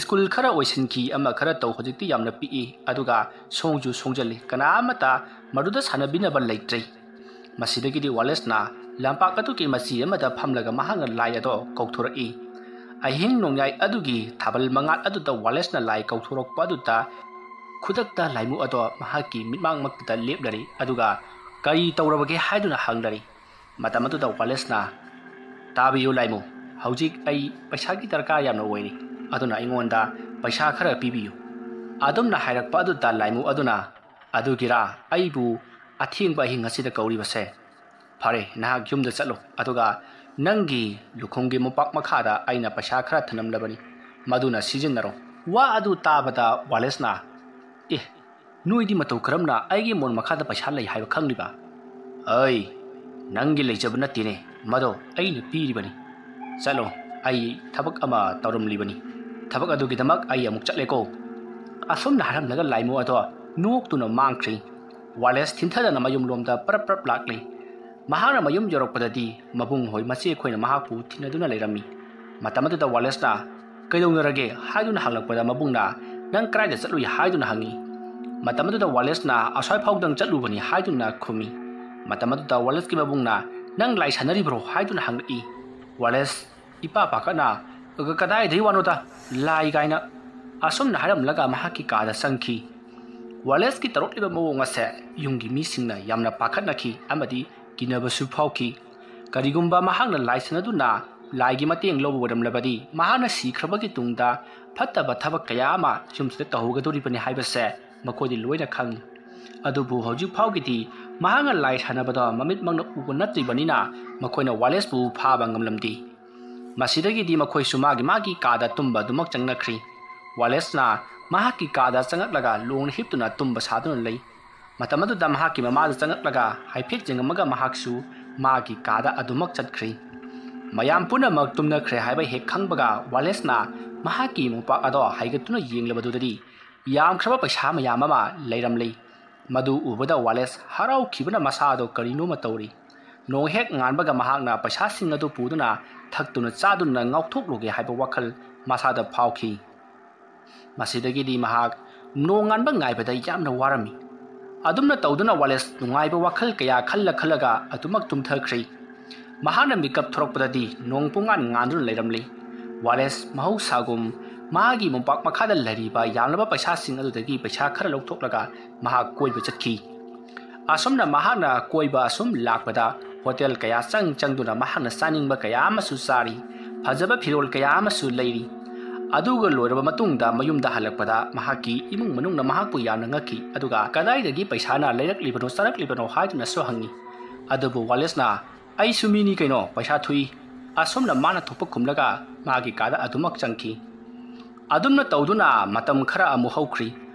ꯁ꯭ꯀꯨꯜ ꯈꯔ ꯑꯣꯏꯁꯤꯟꯈꯤ, ꯑꯃ ꯈꯔ ꯇꯧ, ꯍꯧꯖꯤꯛꯇꯤ ꯌꯥꯝꯅ ꯄꯤꯛꯏ, ꯑꯗꯨꯒ ꯁꯣꯡꯁꯨ ꯁꯣꯡꯖꯜꯂꯤ꯫ ꯀꯅꯥ ꯑꯃꯠꯇ ꯃꯗꯨꯗ ꯁꯥꯟꯅꯕꯤꯅꯕ ꯂꯩꯇ꯭ꯔꯦ꯫ ꯃꯁꯤꯗꯒꯤꯗꯤ ꯋꯥꯂꯦꯁꯅ ꯂꯝꯄꯥꯛ ꯑꯗꯨꯒꯤ ꯃꯆꯤ ꯑꯃꯗ ꯐꯝꯂꯒ ꯃꯍꯥꯛꯅ ꯂꯥꯏ ꯑꯗꯣ ꯀꯧꯊꯣꯔꯛꯏ꯫ ꯑꯍꯤꯡ ꯅꯣꯡꯌꯥꯏ ꯑꯗꯨꯒꯤ ꯊꯥꯕꯜ ꯃꯉꯥꯜ ꯑꯗꯨꯗ ꯋꯥꯂꯦꯁꯅ ꯂꯥꯏ ꯀꯧꯊꯣꯔꯛꯄ ꯑꯗꯨꯗ ꯈꯨꯗꯛꯇ ꯂꯥꯏꯃꯨ ꯑꯗꯣ ꯃꯍꯥꯛꯀꯤ ꯃꯤꯠꯃꯥꯡꯃꯛꯇꯗ ꯂꯦꯞꯂꯔꯤ, ꯑꯗꯨꯒ "ꯀꯔꯤ ꯇꯧꯔꯕꯒꯦ?" ꯍꯥꯏꯗꯨꯅ ꯍꯪꯂꯔꯤ꯫ ꯃꯇꯝ ꯑꯗꯨꯗ ꯋꯥꯂꯦꯁꯅ, "ꯇꯥꯕꯤꯌꯨ ꯂꯥꯏꯃꯨ, ꯍꯧꯖꯤꯛ ꯑꯩ ꯄꯩꯁꯥꯒꯤ ꯗꯔꯀꯥꯔ ꯌꯥꯝꯅ ꯑꯣꯏꯔꯤ, ꯑꯗꯨꯅ ꯑꯩꯉꯣꯟꯗ ꯄꯩꯁꯥ ꯈꯔ ꯄꯤꯕꯤꯌꯨ"꯫ ꯑꯗꯨꯝꯅ ꯍꯥꯏꯔꯛꯄ ꯑꯗꯨꯗ ꯂꯥꯏꯃꯨ ꯑꯗꯨꯅ, "ꯑꯗꯨꯒꯤꯔꯥ ꯑꯩꯕꯨ ꯑꯊꯦꯡꯕ ꯑꯍꯤꯡ ꯑꯁꯤꯗ ꯀꯧꯔꯤꯕꯁꯦ? ꯐꯔꯦ, ꯅꯍꯥꯛ ꯌꯨꯝꯗ ꯆꯠꯂꯨ, ꯑꯗꯨꯒ ꯅꯪꯒꯤ ꯂꯨꯈꯣꯡꯒꯤ ꯃꯣꯝꯄꯥꯛ ꯃꯈꯥꯗ ꯑꯩꯅ ꯄꯩꯁꯥ ꯈꯔ ꯊꯅꯝꯂꯕꯅꯤ, ꯃꯗꯨꯅ ꯁꯤꯖꯤꯟꯅꯔꯣ"꯫ ꯋꯥ ꯑꯗꯨ ꯇꯥꯕꯗ ꯋꯥꯂꯦꯁꯅ, "ꯑꯦ, ꯅꯣꯏꯗꯤ ꯃꯇꯧ ꯀꯔꯝꯅ ꯑꯩꯒꯤ ꯃꯣꯟ ꯃꯈꯥꯗ ꯄꯩꯁꯥ ꯂꯩ ꯍꯥꯏꯕ ꯈꯪꯂꯤꯕ? ꯑꯩ, ꯅꯪꯒꯤ ꯂꯩꯖꯕ ꯅꯠꯇꯦꯅꯦ, ꯃꯗꯣ ꯑꯩꯅ ꯄꯤꯔꯤꯕꯅꯤ꯫ ꯆꯠꯂꯣ, ꯑꯩ ꯊꯕꯛ ꯑꯃ ꯇꯧꯔꯝꯂꯤꯕꯅꯤ꯫ ꯊꯕꯛ ꯑꯗꯨꯒꯤꯗꯃꯛ ꯑꯩ ꯑꯃꯨꯛ ꯆꯠꯂꯦꯀꯣ"꯫ ꯑꯁꯨꯝꯅ ꯍꯥꯏꯔꯝꯂꯒ ꯂꯥꯏꯃꯨ ꯑꯗꯣ ꯅꯣꯛꯇꯨꯅ ꯃꯥꯡꯈ꯭ꯔꯤ꯫ ꯋꯥꯂꯦꯁ ꯊꯤꯟꯊꯗꯅ ꯃꯌꯨꯝꯂꯣꯝꯗ ꯄꯔꯞ ꯄꯔꯞ ꯂꯥꯛꯂꯤ꯫ ꯃꯍꯥꯛꯅ ꯃꯌꯨꯝ ꯌꯧꯔꯛꯄꯗꯗꯤ ꯃꯕꯨꯡ ꯍꯣꯏ ꯃꯆꯦ ꯑꯩꯈꯣꯏꯅ ꯃꯍꯥꯛꯄꯨ ꯊꯤꯅꯗꯨꯅ ꯂꯩꯔꯝꯃꯤ꯫ ꯃꯇꯝ ꯑꯗꯨꯗ ꯋꯥꯂꯦꯁꯅ, "ꯀꯩꯗꯧꯅꯔꯒꯦ?" ꯍꯥꯏꯗꯨꯅ ꯍꯪꯂꯛꯄꯗ ꯃꯕꯨꯡꯅ, "ꯅꯪ ꯀꯗꯥꯏꯗ ꯆꯠꯂꯨꯏ?" ꯍꯥꯏꯗꯨꯅ ꯍꯪꯉꯤ꯫ ꯃꯇꯝ ꯑꯗꯨꯗ ꯋꯥꯂꯦꯁꯅ, "ꯑꯁ꯭ꯋꯥꯏ ꯐꯥꯎꯗꯪ ꯆꯠꯂꯨꯕꯅꯤ" ꯍꯥꯏꯗꯨꯅ ꯈꯨꯝꯃꯤ꯫ ꯃꯇꯝ ꯑꯗꯨꯗ ꯋꯥꯂꯦꯁꯀꯤ ꯃꯕꯨꯡꯅ, "ꯅꯪ ꯂꯥꯏ ꯁꯥꯟꯅꯔꯤꯕ꯭ꯔꯣ?" ꯍꯥꯏꯗꯨꯅ ꯍꯪꯂꯛꯏ꯫ ꯋꯥꯂꯦꯁ ꯏꯄꯥ ꯄꯥꯈꯠꯅ, "ꯀ-, ꯀꯗꯥꯏꯗꯒꯤ ꯋꯥꯅꯣꯗ, ꯂꯥꯏ ꯀꯥꯏꯅ"꯫ ꯑꯁꯨꯝꯅ ꯍꯥꯏꯔꯝꯂꯒ ꯃꯍꯥꯛꯀꯤ ꯀꯥꯗ ꯆꯪꯈꯤ꯫ ꯋꯥꯂꯦꯁꯀꯤ ꯇꯧꯔꯛꯂꯤꯕ ꯃꯑꯣꯡ ꯑꯁꯦ ꯌꯨꯝꯒꯤ ꯃꯤꯁꯤꯡꯅ ꯌꯥꯝꯅ ꯄꯥꯈꯠꯅꯈꯤ ꯑꯃꯗꯤ ꯀꯤꯅꯕꯁꯨ ꯐꯥꯎꯈꯤ꯫ ꯀꯔꯤꯒꯨꯝꯕ ꯃꯍꯥꯛꯅ ꯂꯥꯏ ꯁꯥꯟꯅꯗꯨꯅ ꯂꯥꯏꯒꯤ ꯃꯇꯦꯡ ꯂꯧꯕ ꯑꯣꯏꯔꯝꯂꯕꯗꯤ, ꯃꯍꯥꯛꯅ ꯁꯤꯈ꯭ꯔꯕꯒꯤ ꯇꯨꯡꯗ ꯐꯠꯇꯕ ꯊꯕꯛ ꯀꯌꯥ ꯑꯃ ꯌꯨꯝꯁꯤꯗ ꯇꯧꯍꯧꯒꯗꯧꯔꯤꯕꯅꯤ ꯍꯥꯏꯕꯁꯦ ꯃꯈꯣꯏꯗꯤ ꯂꯣꯏꯅ ꯈꯪꯏ꯫ ꯑꯗꯨꯕꯨ ꯍꯧꯖꯤꯛ ꯐꯥꯎꯒꯤꯗꯤ ꯃꯍꯥꯛꯅ ꯂꯥꯏ ꯁꯥꯟꯅꯕꯗ ꯃꯃꯤꯠꯃꯛꯅ ꯎꯕ ꯅꯠꯇ꯭ꯔꯤꯕꯅꯤꯅ ꯃꯈꯣꯏꯅ ꯋꯥꯂꯦꯁꯄꯨ ꯐꯥꯕ ꯉꯝꯂꯝꯗꯦ꯫ ꯃꯁꯤꯗꯒꯤꯗꯤ ꯃꯈꯣꯏꯁꯨ ꯃꯥꯒꯤ ꯃꯥꯒꯤ ꯀꯥꯗ ꯇꯨꯝꯕ ꯑꯗꯨꯃꯛ ꯆꯪꯅꯈ꯭ꯔꯤ꯫ ꯋꯥꯂꯦꯁꯅ ꯃꯍꯥꯛꯀꯤ ꯀꯥꯗ ꯆꯪꯉꯛꯂꯒ ꯂꯣꯡꯅ ꯍꯤꯞꯇꯨꯅ ꯇꯨꯝꯕ ꯁꯥꯗꯨꯅ ꯂꯩ꯫ ꯃꯇꯝ ꯑꯗꯨꯗ ꯃꯍꯥꯛꯀꯤ ꯃꯃꯥꯗꯨ ꯆꯪꯉꯛꯂꯒ ꯍꯥꯏꯐꯦꯠ ꯌꯦꯡꯉꯝꯃꯒ ꯃꯍꯥꯛꯁꯨ ꯃꯥꯒꯤ ꯀꯥꯗ ꯑꯗꯨꯃꯛ ꯆꯠꯈ꯭ꯔꯤ꯫ ꯃꯌꯥꯝ ꯄꯨꯝꯅꯃꯛ ꯇꯨꯝꯅꯈ꯭ꯔꯦ ꯍꯥꯏꯕ ꯍꯦꯛ ꯈꯪꯕꯒ ꯋꯥꯂꯦꯁꯅ ꯃꯍꯥꯛꯀꯤ ꯃꯣꯝꯄꯥꯛ ꯑꯗꯣ ꯍꯥꯏꯒꯠꯇꯨꯅ ꯌꯦꯡꯂꯕꯗꯨꯗꯗꯤ ꯌꯥꯝꯈ꯭ꯔꯕ ꯄꯩꯁꯥ ꯃꯌꯥꯝ ꯑꯃ ꯂꯩꯔꯝꯂꯤ꯫ ꯃꯗꯨ ꯎꯕꯗ ꯋꯥꯂꯦꯁ ꯍꯔꯥꯎꯈꯤꯕꯅ ꯃꯁꯥꯗꯣ ꯀꯔꯤꯅꯣꯃ ꯇꯧꯔꯤ꯫ ꯅꯣꯡ ꯍꯦꯛ ꯉꯥꯟꯕꯒ ꯃꯍꯥꯛꯅ ꯄꯩꯁꯥꯁꯤꯡ ꯑꯗꯨ ꯄꯨꯗꯨꯅ ꯊꯛꯇꯨꯅ ꯆꯥꯗꯨꯅ ꯉꯥꯎꯊꯣꯛꯂꯨꯒꯦ ꯍꯥꯏꯕ ꯋꯥꯈꯜ ꯃꯁꯥꯗ ꯐꯥꯎꯈꯤ꯫ ꯃꯁꯤꯗꯒꯤꯗꯤ ꯃꯍꯥꯛ ꯅꯣꯡꯉꯥꯟꯕ ꯉꯥꯏꯕꯗ ꯌꯥꯝꯅ ꯋꯥꯔꯝꯃꯤ꯫ ꯑꯗꯨꯝꯅ ꯇꯧꯗꯨꯅ ꯋꯥꯂꯦꯁ ꯅꯨꯡꯉꯥꯏꯕ ꯋꯥꯈꯜ ꯀꯌꯥ ꯈꯜꯂ ꯈꯜꯂꯒ ꯑꯗꯨꯃꯛ ꯇꯨꯝꯊꯈ꯭ꯔꯤ꯫ ꯃꯍꯥꯛꯅ ꯃꯤꯀꯞ ꯊꯣꯔꯛꯄꯗꯗꯤ ꯅꯣꯡ ꯄꯨꯡꯉꯥꯟ ꯉꯥꯟꯗꯨꯅ ꯂꯩꯔꯝꯂꯤ꯫ ꯋꯥꯂꯦꯁ ꯃꯍꯧꯁꯥꯒꯨꯝ ꯃꯥꯒꯤ ꯃꯣꯝꯄꯥꯛ ꯃꯈꯥꯗ ꯂꯩꯔꯤꯕ ꯌꯥꯝꯂꯕ ꯄꯩꯁꯥꯁꯤꯡ ꯑꯗꯨꯗꯒꯤ ꯄꯩꯁꯥ ꯈꯔ ꯂꯧꯊꯣꯛꯂꯒ ꯃꯍꯥꯛ ꯀꯣꯏꯕ ꯆꯠꯈꯤ꯫ ꯑꯁꯨꯝꯅ ꯃꯍꯥꯛꯅ ꯀꯣꯏꯕ ꯑꯁꯨꯝ ꯂꯥꯛꯄꯗ ꯍꯣꯇꯦꯜ ꯀꯌꯥ ꯆꯪ ꯆꯪꯗꯨꯅ ꯃꯍꯥꯛꯅ ꯆꯥꯅꯤꯡꯕ ꯀꯌꯥ ꯑꯃꯁꯨ ꯆꯥꯔꯤ꯫ ꯐꯖꯕ ꯐꯤꯔꯣꯜ ꯀꯌꯥ ꯑꯃꯁꯨ ꯂꯩꯔꯤ꯫ ꯑꯗꯨꯒ ꯂꯣꯏꯔꯕ ꯃꯇꯨꯡꯗ ꯃꯌꯨꯝꯗ ꯍꯜꯂꯛꯄꯗ ꯃꯍꯥꯛꯀꯤ ꯏꯃꯨꯡ ꯃꯅꯨꯡꯅ ꯃꯍꯥꯛꯄꯨ ꯌꯥꯝꯅ ꯉꯛꯈꯤ꯫ ꯑꯗꯨꯒ "ꯀꯗꯥꯏꯗꯒꯤ ꯄꯩꯁꯥꯅ ꯂꯩꯔꯛꯂꯤꯕꯅꯣ, ꯆꯥꯔꯛꯂꯤꯕꯅꯣ?" ꯍꯥꯏꯗꯨꯅꯁꯨ ꯍꯪꯉꯤ꯫ ꯑꯗꯨꯕꯨ ꯋꯥꯂꯦꯁꯅ "ꯑꯩꯁꯨ ꯃꯤꯅꯤ ꯀꯩꯅꯣ, ꯄꯩꯁꯥ ꯊꯣꯛꯏ"꯫ ꯑꯁꯨꯝꯅ ꯃꯥꯅ ꯊꯣꯛꯄ ꯈꯨꯝꯂꯒ ꯃꯥꯒꯤ ꯀꯥꯗ ꯑꯗꯨꯃꯛ ꯆꯪꯈꯤ꯫ ꯑꯗꯨꯝꯅ ꯇꯧꯗꯨꯅ ꯃꯇꯝ ꯈꯔ ꯑꯃꯨꯛ ꯍꯧꯈ꯭ꯔꯤ꯫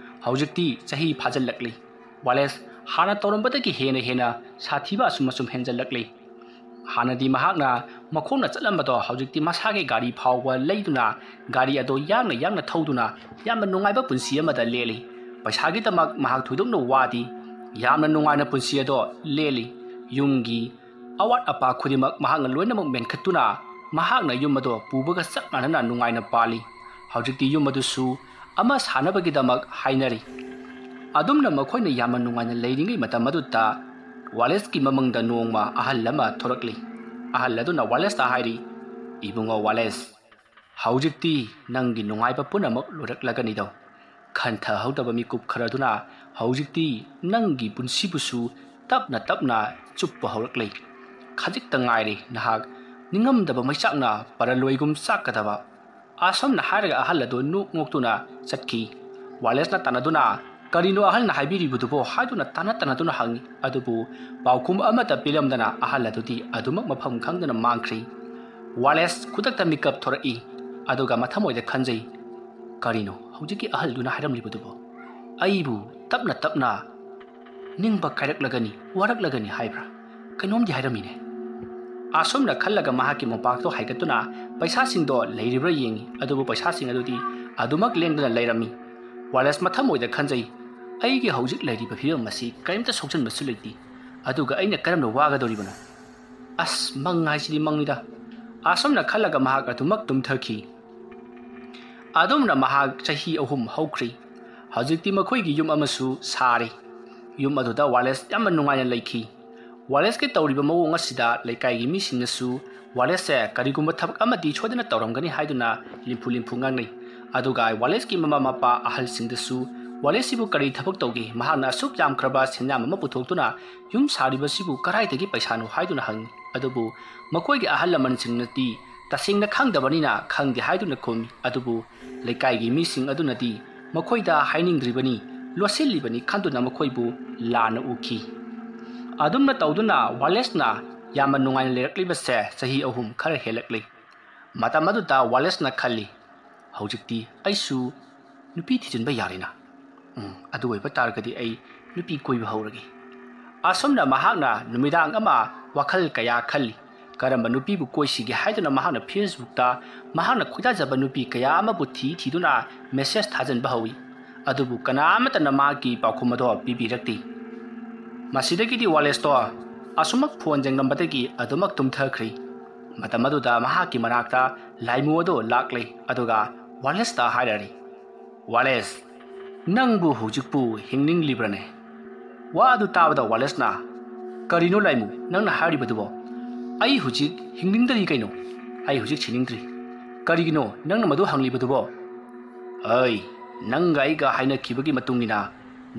ꯍꯧꯖꯤꯛꯇꯤ ꯆꯍꯤ ꯐꯥꯖꯤꯜꯂꯛꯂꯤ꯫ ꯋꯥꯂꯦꯁ ꯍꯥꯟꯅ ꯇꯧꯔꯝꯕꯗꯒꯤ ꯍꯦꯟꯅ ꯍꯦꯟꯅ ꯁꯥꯊꯤꯕ ꯑꯁꯨꯝ ꯑꯁꯨꯝ ꯍꯦꯟꯖꯜꯂꯛꯂꯤ꯫ ꯍꯥꯟꯅꯗꯤ ꯃꯍꯥꯛꯅ ꯃꯈꯣꯡꯅ ꯆꯠꯂꯝꯕꯗꯣ ꯍꯧꯖꯤꯛꯇꯤ ꯃꯁꯥꯒꯤ ꯒꯥꯔꯤ ꯐꯥꯎꯕ ꯂꯩꯗꯨꯅ ꯒꯥꯔꯤ ꯑꯗꯣ ꯌꯥꯡꯅ ꯌꯥꯡꯅ ꯊꯧꯗꯨꯅ ꯌꯥꯝꯅ ꯅꯨꯡꯉꯥꯏꯕ ꯄꯨꯟꯁꯤ ꯑꯃꯗ ꯂꯦꯜꯂꯤ꯫ ꯄꯩꯁꯥꯒꯤꯗꯃꯛ ꯃꯍꯥꯛ ꯊꯣꯏꯗꯣꯛꯅ ꯋꯥꯗꯤ, ꯌꯥꯝꯅ ꯅꯨꯡꯉꯥꯏꯅ ꯄꯨꯟꯁꯤ ꯑꯗꯣ ꯂꯦꯜꯂꯤ꯫ ꯌꯨꯝꯒꯤ ꯑꯋꯥꯠ ꯑꯄꯥ ꯈꯨꯗꯤꯡꯃꯛ ꯃꯍꯥꯛꯅ ꯂꯣꯏꯅꯃꯛ ꯃꯦꯟꯈꯠꯇꯨꯅ ꯃꯍꯥꯛꯅ ꯌꯨꯝ ꯑꯗꯣ ꯄꯨꯕꯒ ꯆꯞ ꯃꯥꯟꯅꯅ ꯅꯨꯡꯉꯥꯏꯅ ꯄꯥꯜꯂꯤ꯫ ꯍꯧꯖꯤꯛꯇꯤ ꯌꯨꯝ ꯑꯗꯨꯁꯨ ꯑꯃ ꯁꯥꯅꯕꯒꯤꯗꯃꯛ ꯍꯥꯏꯅꯔꯤ꯫ ꯑꯗꯨꯝꯅ ꯃꯈꯣꯏꯅ ꯌꯥꯝꯅ ꯅꯨꯡꯉꯥꯏꯅ ꯂꯩꯔꯤꯉꯩ ꯃꯇꯝ ꯑꯗꯨꯗ ꯋꯥꯂꯦꯁꯀꯤ ꯃꯃꯪꯗ ꯅꯣꯡꯃ ꯑꯍꯜ ꯑꯃ ꯊꯣꯔꯛꯂꯤ꯫ ꯑꯍꯜ ꯑꯗꯨꯅ ꯋꯥꯂꯦꯁꯇ ꯍꯥꯏꯔꯤ, "ꯏꯕꯨꯡꯉꯣ ꯋꯥꯂꯦꯁ, ꯍꯧꯖꯤꯛꯇꯤ ꯅꯪꯒꯤ ꯅꯨꯡꯉꯥꯏꯕ ꯄꯨꯝꯅꯃꯛ ꯂꯣꯏꯔꯛꯂꯒꯅꯤꯗꯣ꯫ ꯈꯟꯊꯍꯧꯗꯕ ꯃꯤꯀꯨꯞ ꯈꯔꯗꯨꯅ ꯍꯧꯖꯤꯛꯇꯤ ꯅꯪꯒꯤ ꯄꯨꯟꯁꯤꯕꯨꯁꯨ ꯇꯞꯅ ꯇꯞꯅ ꯆꯨꯞꯄ ꯍꯧꯔꯛꯂꯦ꯫ ꯈꯖꯤꯛꯇ ꯉꯥꯏꯔꯦ ꯅꯍꯥꯛ ꯅꯤꯡꯉꯝꯗꯕ ꯃꯩꯆꯥꯛꯅ ꯄꯔꯂꯣꯏꯒꯨꯝ ꯆꯥꯛꯀꯗꯕ"꯫ ꯑꯁꯨꯝꯅ ꯍꯥꯏꯔꯒ ꯑꯍꯜ ꯑꯗꯨ ꯅꯣꯛ ꯅꯣꯛꯇꯨꯅ ꯆꯠꯈꯤ꯫ ꯋꯥꯂꯦꯁꯅ ꯇꯥꯟꯅꯗꯨꯅ, "ꯀꯔꯤꯅꯣ ꯑꯍꯜꯅ ꯍꯥꯏꯕꯤꯔꯤꯕꯗꯨꯕꯣ?" ꯍꯥꯏꯗꯨꯅ ꯇꯥꯟꯅ ꯇꯥꯟꯅꯗꯨꯅ ꯍꯪꯉꯤ꯫ ꯑꯗꯨꯕꯨ ꯄꯥꯎꯈꯨꯝ ꯑꯃꯠꯇ ꯄꯤꯔꯝꯗꯅ ꯑꯍꯜ ꯑꯗꯨꯗꯤ ꯑꯗꯨꯃꯛ ꯃꯐꯝ ꯈꯪꯗꯅ ꯃꯥꯡꯈ꯭ꯔꯤ꯫ ꯋꯥꯂꯦꯁ ꯈꯨꯗꯛꯇ ꯃꯤꯀꯞ ꯊꯣꯔꯛꯏ꯫ ꯑꯗꯨꯒ ꯃꯊꯃꯣꯏꯗ ꯈꯟꯖꯩ, "ꯀꯔꯤꯅꯣ ꯍꯧꯖꯤꯛꯀꯤ ꯑꯍꯜꯗꯨꯅ ꯍꯥꯏꯔꯝꯂꯤꯕꯗꯨꯕꯣ? ꯑꯩꯕꯨ ꯇꯞꯅ ꯇꯞꯅ ꯅꯤꯡꯕ ꯀꯥꯏꯔꯛꯂꯒꯅꯤ, ꯋꯥꯔꯛꯂꯒꯅꯤ ꯍꯥꯏꯕ꯭ꯔꯥ? ꯀꯩꯅꯣꯝꯗꯤ ꯍꯥꯏꯔꯝꯃꯤꯅꯦ꯫ ꯑꯁꯨꯝꯅ ꯈꯜꯂꯒ ꯃꯍꯥꯛꯀꯤ ꯃꯣꯝꯄꯥꯛꯇꯣ ꯍꯥꯏꯒꯠꯇꯨꯅ ꯄꯩꯁꯥꯁꯤꯡꯗꯣ ꯂꯩꯔꯤꯕ꯭ꯔꯥ ꯌꯦꯡꯉꯤ, ꯑꯗꯨꯕꯨ ꯄꯩꯁꯥꯁꯤꯡ ꯑꯗꯨꯗꯤ ꯑꯗꯨꯃꯛ ꯂꯦꯡꯗꯅ ꯂꯩꯔꯝꯃꯤ꯫ ꯋꯥꯂꯦꯁ ꯃꯊꯃꯣꯏꯗ ꯈꯟꯖꯩ, "ꯑꯩꯒꯤ ꯍꯧꯖꯤꯛ ꯂꯩꯔꯤꯕ ꯐꯤꯕꯝ ꯑꯁꯤ ꯀꯔꯤꯝꯇ ꯁꯣꯛꯆꯟꯕꯁꯨ ꯂꯩꯇꯦ, ꯑꯗꯨꯒ ꯑꯩꯅ ꯀꯔꯝꯅ ꯋꯥꯒꯗꯧꯔꯤꯕꯅꯣ? ꯑꯁ, ꯃꯪ ꯍꯥꯏꯁꯤꯗꯤ ꯃꯪꯅꯤꯗ"꯫ ꯑꯁꯨꯝꯅ ꯈꯜꯂꯒ ꯃꯍꯥꯛ ꯑꯗꯨꯃꯛ ꯇꯨꯝꯊꯈꯤ꯫ ꯑꯗꯨꯝꯅ ꯃꯍꯥꯛ ꯆꯍꯤ ꯑꯍꯨꯝ ꯍꯧꯈ꯭ꯔꯤ꯫ ꯍꯧꯖꯤꯛꯇꯤ ꯃꯈꯣꯏꯒꯤ ꯌꯨꯝ ꯑꯃꯁꯨ ꯁꯥꯔꯤ꯫ ꯌꯨꯝ ꯑꯗꯨꯗ ꯋꯥꯂꯦꯁ ꯌꯥꯝꯅ ꯅꯨꯡꯉꯥꯏꯅ ꯂꯩꯈꯤ꯫ ꯋꯥꯂꯦꯁꯀꯤ ꯇꯧꯔꯤꯕ ꯃꯑꯣꯡ ꯑꯁꯤꯗ ꯂꯩꯀꯥꯏꯒꯤ ꯃꯤꯁꯤꯡꯅꯁꯨ ꯋꯥꯂꯦꯁꯁꯦ ꯀꯔꯤꯒꯨꯝꯕ ꯊꯕꯛ ꯑꯃꯗꯤ ꯁꯣꯏꯗꯅ ꯇꯧꯔꯝꯒꯅꯤ ꯍꯥꯏꯗꯨꯅ ꯂꯤꯝꯐꯨ ꯂꯤꯝꯐꯨ ꯉꯥꯡꯅꯩ꯫ ꯑꯗꯨꯒ ꯋꯥꯂꯦꯁꯀꯤ ꯃꯃꯥ ꯃꯄꯥ ꯑꯍꯜꯁꯤꯡꯗꯁꯨ ꯋꯥꯂꯦꯁꯁꯤꯕꯨ ꯀꯔꯤ ꯊꯕꯛ ꯇꯧꯒꯦ, ꯃꯍꯥꯛꯅ ꯑꯁꯨꯛ ꯌꯥꯝꯈ꯭ꯔꯕ ꯁꯦꯟꯌꯥꯝ ꯑꯃ ꯄꯨꯊꯣꯛꯇꯨꯅ ꯌꯨꯝ ꯁꯥꯔꯤꯕꯁꯤꯕꯨ ꯀꯔꯥꯏꯗꯒꯤ ꯄꯩꯁꯥꯅꯣ ꯍꯥꯏꯗꯨꯅ ꯍꯪꯉꯤ꯫ ꯑꯗꯨꯕꯨ ꯃꯈꯣꯏꯒꯤ ꯑꯍꯜ ꯂꯃꯟꯁꯤꯡꯅꯗꯤ ꯇꯁꯦꯡꯅ ꯈꯪꯗꯕꯅꯤꯅ ꯈꯪꯗꯦ ꯍꯥꯏꯗꯨꯅ ꯈꯨꯝꯃꯤ꯫ ꯑꯗꯨꯕꯨ ꯂꯩꯀꯥꯏꯒꯤ ꯃꯤꯁꯤꯡ ꯑꯗꯨꯅꯗꯤ ꯃꯈꯣꯏꯗ ꯍꯥꯏꯅꯤꯡꯗ꯭ꯔꯤꯕꯅꯤ, ꯂꯣꯠꯁꯤꯜꯂꯤꯕꯅꯤ ꯈꯟꯗꯨꯅ ꯃꯈꯣꯏꯕꯨ ꯂꯥꯟꯅ ꯎꯈꯤ꯫ ꯑꯗꯨꯝꯅ ꯇꯧꯗꯨꯅ ꯋꯥꯂꯦꯁꯅ ꯌꯥꯝꯅ ꯅꯨꯡꯉꯥꯏꯅ ꯂꯩꯔꯛꯂꯤꯕꯁꯦ ꯆꯍꯤ ꯑꯍꯨꯝ ꯈꯔ ꯍꯦꯜꯂꯛꯂꯤ꯫ ꯃꯇꯝ ꯑꯗꯨꯗ ꯋꯥꯂꯦꯁꯅ ꯈꯜꯂꯤ, "ꯍꯧꯖꯤꯛꯇꯤ ꯑꯩꯁꯨ ꯅꯨꯄꯤ ꯊꯤꯖꯤꯟꯕ ꯌꯥꯔꯦꯅ꯫ ꯎꯝ, ꯑꯗꯨ ꯑꯣꯏꯕ ꯇꯥꯔꯒꯗꯤ ꯑꯩ ꯅꯨꯄꯤ ꯀꯣꯏꯕ ꯍꯧꯔꯒꯦ"꯫ ꯑꯁꯨꯝꯅ ꯃꯍꯥꯛꯅ ꯅꯨꯃꯤꯗꯥꯡ ꯑꯃ ꯋꯥꯈꯜ ꯀꯌꯥ ꯈꯜꯂꯤ꯫ ꯀꯔꯝꯕ ꯅꯨꯄꯤꯕꯨ ꯀꯣꯏꯁꯤꯒꯦ ꯍꯥꯏꯗꯨꯅ ꯃꯍꯥꯛꯅ Facebookꯇ ꯃꯍꯥꯛꯅ ꯈꯣꯏꯗꯥꯖꯕ ꯅꯨꯄꯤ ꯀꯌꯥ ꯑꯃꯕꯨ ꯊꯤ ꯊꯤꯗꯨꯅ message ꯊꯥꯖꯤꯟꯕ ꯍꯧꯏ꯫ ꯑꯗꯨꯕꯨ ꯀꯅꯥ ꯑꯃꯠꯇꯅ ꯃꯍꯥꯛꯀꯤ ꯄꯥꯎꯈꯨꯝ ꯑꯗꯣ ꯄꯤꯕꯤꯔꯛꯇꯦ꯫ ꯃꯁꯤꯗꯒꯤꯗꯤ ꯋꯥꯂꯦꯁꯇꯣ ꯑꯁꯨꯃꯛ phone ꯌꯦꯡꯂꯝꯕꯗꯒꯤ ꯑꯗꯨꯃꯛ ꯇꯨꯝꯊꯈ꯭ꯔꯤ꯫ ꯃꯇꯝ ꯑꯗꯨꯗ ꯃꯍꯥꯛꯀꯤ ꯃꯅꯥꯛꯇ ꯂꯥꯏꯃꯨ ꯑꯗꯨ ꯂꯥꯛꯂꯦ, ꯑꯗꯨꯒ ꯋꯥꯂꯦꯁꯇ ꯍꯥꯏꯔꯛꯏ, "ꯋꯥꯂꯦꯁ, ꯅꯪꯕꯨ ꯍꯧꯖꯤꯛꯄꯨ ꯍꯤꯡꯅꯤꯡꯂꯤꯕ꯭ꯔꯅꯦ?" ꯋꯥ ꯑꯗꯨ ꯇꯥꯕꯗ ꯋꯥꯂꯦꯁꯅ, "ꯀꯔꯤꯅꯣ ꯂꯥꯏꯃꯨ ꯅꯪꯅ ꯍꯥꯏꯔꯤꯕꯗꯨꯕꯣ? ꯑꯩ ꯍꯧꯖꯤꯛ ꯍꯤꯡꯅꯤꯡꯗꯔꯤ ꯀꯩꯅꯣ꯫ ꯑꯩ ꯍꯧꯖꯤꯛ ꯁꯤꯅꯤꯡꯗ꯭ꯔꯤ꯫ ꯀꯔꯤꯒꯤꯅꯣ ꯅꯪꯅ ꯃꯗꯨ ꯍꯪꯂꯤꯕꯗꯨꯕꯣ?" "ꯑꯩ, ꯅꯪꯒ ꯑꯩꯒ ꯍꯥꯏꯅꯈꯤꯕꯒꯤ ꯃꯇꯨꯡ ꯏꯟꯅ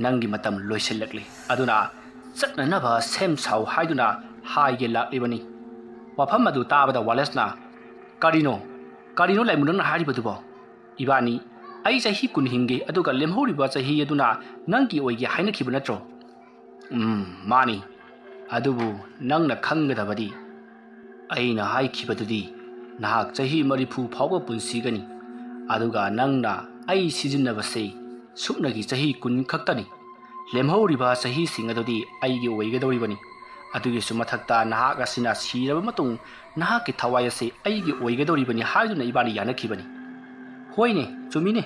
ꯅꯪꯒꯤ ꯃꯇꯝ ꯂꯣꯏꯁꯤꯜꯂꯛꯂꯤ꯫ ꯑꯗꯨꯅ ꯆꯠꯅꯅꯕ ꯁꯦꯝ ꯁꯥꯎ ꯍꯥꯏꯗꯨꯅ ꯍꯥꯏꯒꯦ ꯂꯥꯛꯂꯤꯕꯅꯤ"꯫ ꯋꯥꯐꯝ ꯑꯗꯨ ꯇꯥꯕꯗ ꯋꯥꯂꯦꯁꯅ, "ꯀꯔꯤꯅꯣ? ꯀꯔꯤꯅꯣ ꯂꯥꯏꯃꯨ ꯅꯪꯅ ꯍꯥꯏꯔꯤꯕꯗꯨꯕꯣ? ꯏꯕꯥꯅꯤ, ꯑꯩ ꯆꯍꯤ ꯀꯨꯟ ꯍꯤꯡꯒꯦ, ꯑꯗꯨꯒ ꯂꯦꯝꯍꯧꯔꯤꯕ ꯆꯍꯤ ꯑꯗꯨꯅ ꯅꯪꯒꯤ ꯑꯣꯏꯒꯦ ꯍꯥꯏꯅꯈꯤꯕ ꯅꯠꯇ꯭ꯔꯣ?" "ꯎꯝ, ꯃꯥꯅꯤ꯫ ꯑꯗꯨꯕꯨ ꯅꯪꯅ ꯈꯪꯒꯗꯕꯗꯤ, ꯑꯩꯅ ꯍꯥꯏꯈꯤꯕꯗꯨꯗꯤ ꯅꯍꯥꯛ ꯆꯍꯤ ꯃꯔꯤꯐꯨ ꯐꯥꯎꯕ ꯄꯨꯟꯁꯤꯒꯅꯤ, ꯑꯗꯨꯒ ꯅꯪꯅ ꯑꯩ ꯁꯤꯖꯤꯟꯅꯕꯁꯤ ꯁꯨꯞꯅꯒꯤ ꯆꯍꯤ ꯀꯨꯟ ꯈꯛꯇꯅꯤ꯫ ꯂꯦꯝꯍꯧꯔꯤꯕ ꯆꯍꯤꯁꯤꯡ ꯑꯗꯨꯗꯤ ꯑꯩꯒꯤ ꯑꯣꯏꯒꯗꯧꯔꯤꯕꯅꯤ꯫ ꯑꯗꯨꯒꯤꯁꯨ ꯃꯊꯛꯇ ꯅꯍꯥꯛ ꯑꯁꯤꯅ ꯁꯤꯔꯕ ꯃꯇꯨꯡ ꯅꯍꯥꯛꯀꯤ ꯊꯋꯥꯏ ꯑꯁꯤ ꯑꯩꯒꯤ ꯑꯣꯏꯒꯗꯧꯔꯤꯕꯅꯤ ꯍꯥꯏꯗꯨꯅ ꯏꯕꯥꯅꯤ ꯌꯥꯅꯈꯤꯕꯅꯤ꯫ ꯍꯣꯏꯅꯦ, ꯆꯨꯝꯃꯤꯅꯦ,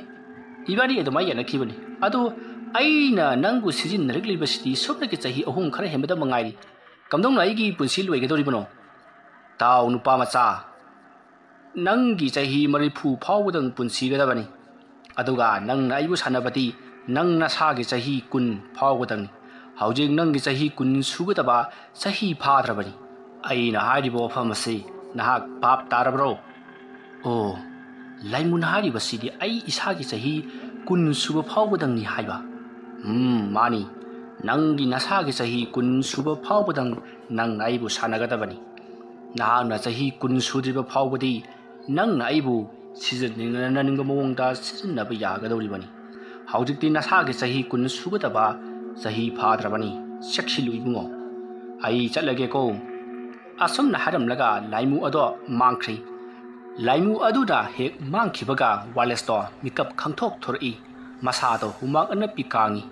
ꯏꯕꯥꯅꯤ ꯑꯗꯨꯃꯥꯏꯅ ꯌꯥꯅꯈꯤꯕꯅꯤ꯫ ꯑꯗꯣ ꯑꯩꯅ ꯅꯪꯕꯨ ꯁꯤꯖꯤꯟꯅꯔꯛꯂꯤꯕꯁꯤꯗꯤ ꯁꯨꯞꯅꯒꯤ ꯆꯍꯤ ꯑꯍꯨꯝ ꯈꯔ ꯍꯦꯟꯕꯗ ꯃꯉꯥꯏꯔꯤ꯫ ꯀꯝꯗꯧꯅ ꯑꯩꯒꯤ ꯄꯨꯟꯁꯤ ꯂꯣꯏꯒꯗꯧꯔꯤꯕꯅꯣ? ꯇꯥꯎ, ꯅꯨꯄꯥ ꯃꯆꯥ, ꯅꯪꯒꯤ ꯆꯍꯤ ꯃꯔꯤꯐꯨ ꯐꯥꯎꯕꯗꯪ ꯄꯨꯟꯁꯤꯒꯗꯕꯅꯤ꯫ ꯑꯗꯨꯒ ꯅꯪꯅ ꯑꯩꯕꯨ ꯁꯥꯟꯅꯕꯗꯤ ꯅꯪ ꯅꯁꯥꯒꯤ ꯆꯍꯤ ꯀꯨꯟ ꯐꯥꯎꯕꯗꯪꯅꯤ꯫ ꯍꯧꯖꯤꯛ ꯅꯪꯒꯤ ꯆꯍꯤ ꯀꯨꯟ ꯁꯨꯒꯗꯕ ꯆꯍꯤ ꯐꯥꯗ꯭ꯔꯕꯅꯤ꯫ ꯑꯩꯅ ꯍꯥꯏꯔꯤꯕ ꯋꯥꯐꯝ ꯑꯁꯤ ꯅꯍꯥꯛ ꯚꯥꯞ ꯇꯥꯔꯕ꯭ꯔꯣ? ꯑꯣ, ꯂꯥꯏꯃꯨꯅ ꯍꯥꯏꯔꯤꯕꯁꯤꯗꯤ ꯑꯩ ꯏꯁꯥꯒꯤ ꯆꯍꯤ ꯀꯨꯟ ꯁꯨꯕ ꯐꯥꯎꯕꯗꯪꯅꯤ ꯍꯥꯏꯕ꯫ ꯎꯝ, ꯃꯥꯅꯤ꯫ ꯅꯪꯒꯤ ꯅꯁꯥꯒꯤ ꯆꯍꯤ ꯀꯨꯟ ꯁꯨꯕ ꯐꯥꯎꯕꯗꯪ ꯅꯪꯅ ꯑꯩꯕꯨ ꯁꯥꯟꯅꯒꯗꯕꯅꯤ꯫ ꯅꯍꯥꯛꯅ ꯆꯍꯤ ꯀꯨꯟ ꯁꯨꯗ꯭ꯔꯤꯕ ꯐꯥꯎꯕꯗꯤ ꯅꯪꯅ ꯑꯩꯕꯨ ꯁꯤꯖꯤꯟꯅꯅꯤꯡꯕ ꯃꯑꯣꯡꯗ ꯁꯤꯖꯤꯟꯅꯕ ꯌꯥꯒꯗꯧꯔꯤꯕꯅꯤ꯫ ꯍꯧꯖꯤꯛꯇꯤ ꯅꯁꯥꯒꯤ ꯆꯍꯤ ꯀꯨꯟ ꯁꯨꯒꯗꯕ ꯆꯍꯤ ꯐꯥꯗ꯭ꯔꯕꯅꯤ꯫ ꯆꯦꯛꯁꯤꯜꯂꯨ ꯏꯕꯨꯡꯉꯣ꯫ ꯑꯩ ꯆꯠꯂꯒꯦꯀꯣ꯫ ꯑꯁꯨꯝꯅ ꯍꯥꯏꯔꯝꯂꯒ ꯂꯥꯏꯃꯨ ꯑꯗꯣ ꯃꯥꯡꯈ꯭ꯔꯦ꯫ ꯂꯥꯏꯃꯨ ꯑꯗꯨꯅ ꯍꯦꯛ ꯃꯥꯡꯈꯤꯕꯒ ꯋꯥꯂꯦꯁꯇꯣ ꯃꯤꯀꯞ ꯈꯪꯊꯣꯛ ꯊꯣꯔꯛꯏ꯫ ꯃꯁꯥꯗꯣ ꯍꯨꯃꯥꯡ ꯑꯅꯞꯄꯤ ꯀꯥꯡꯉꯤ꯫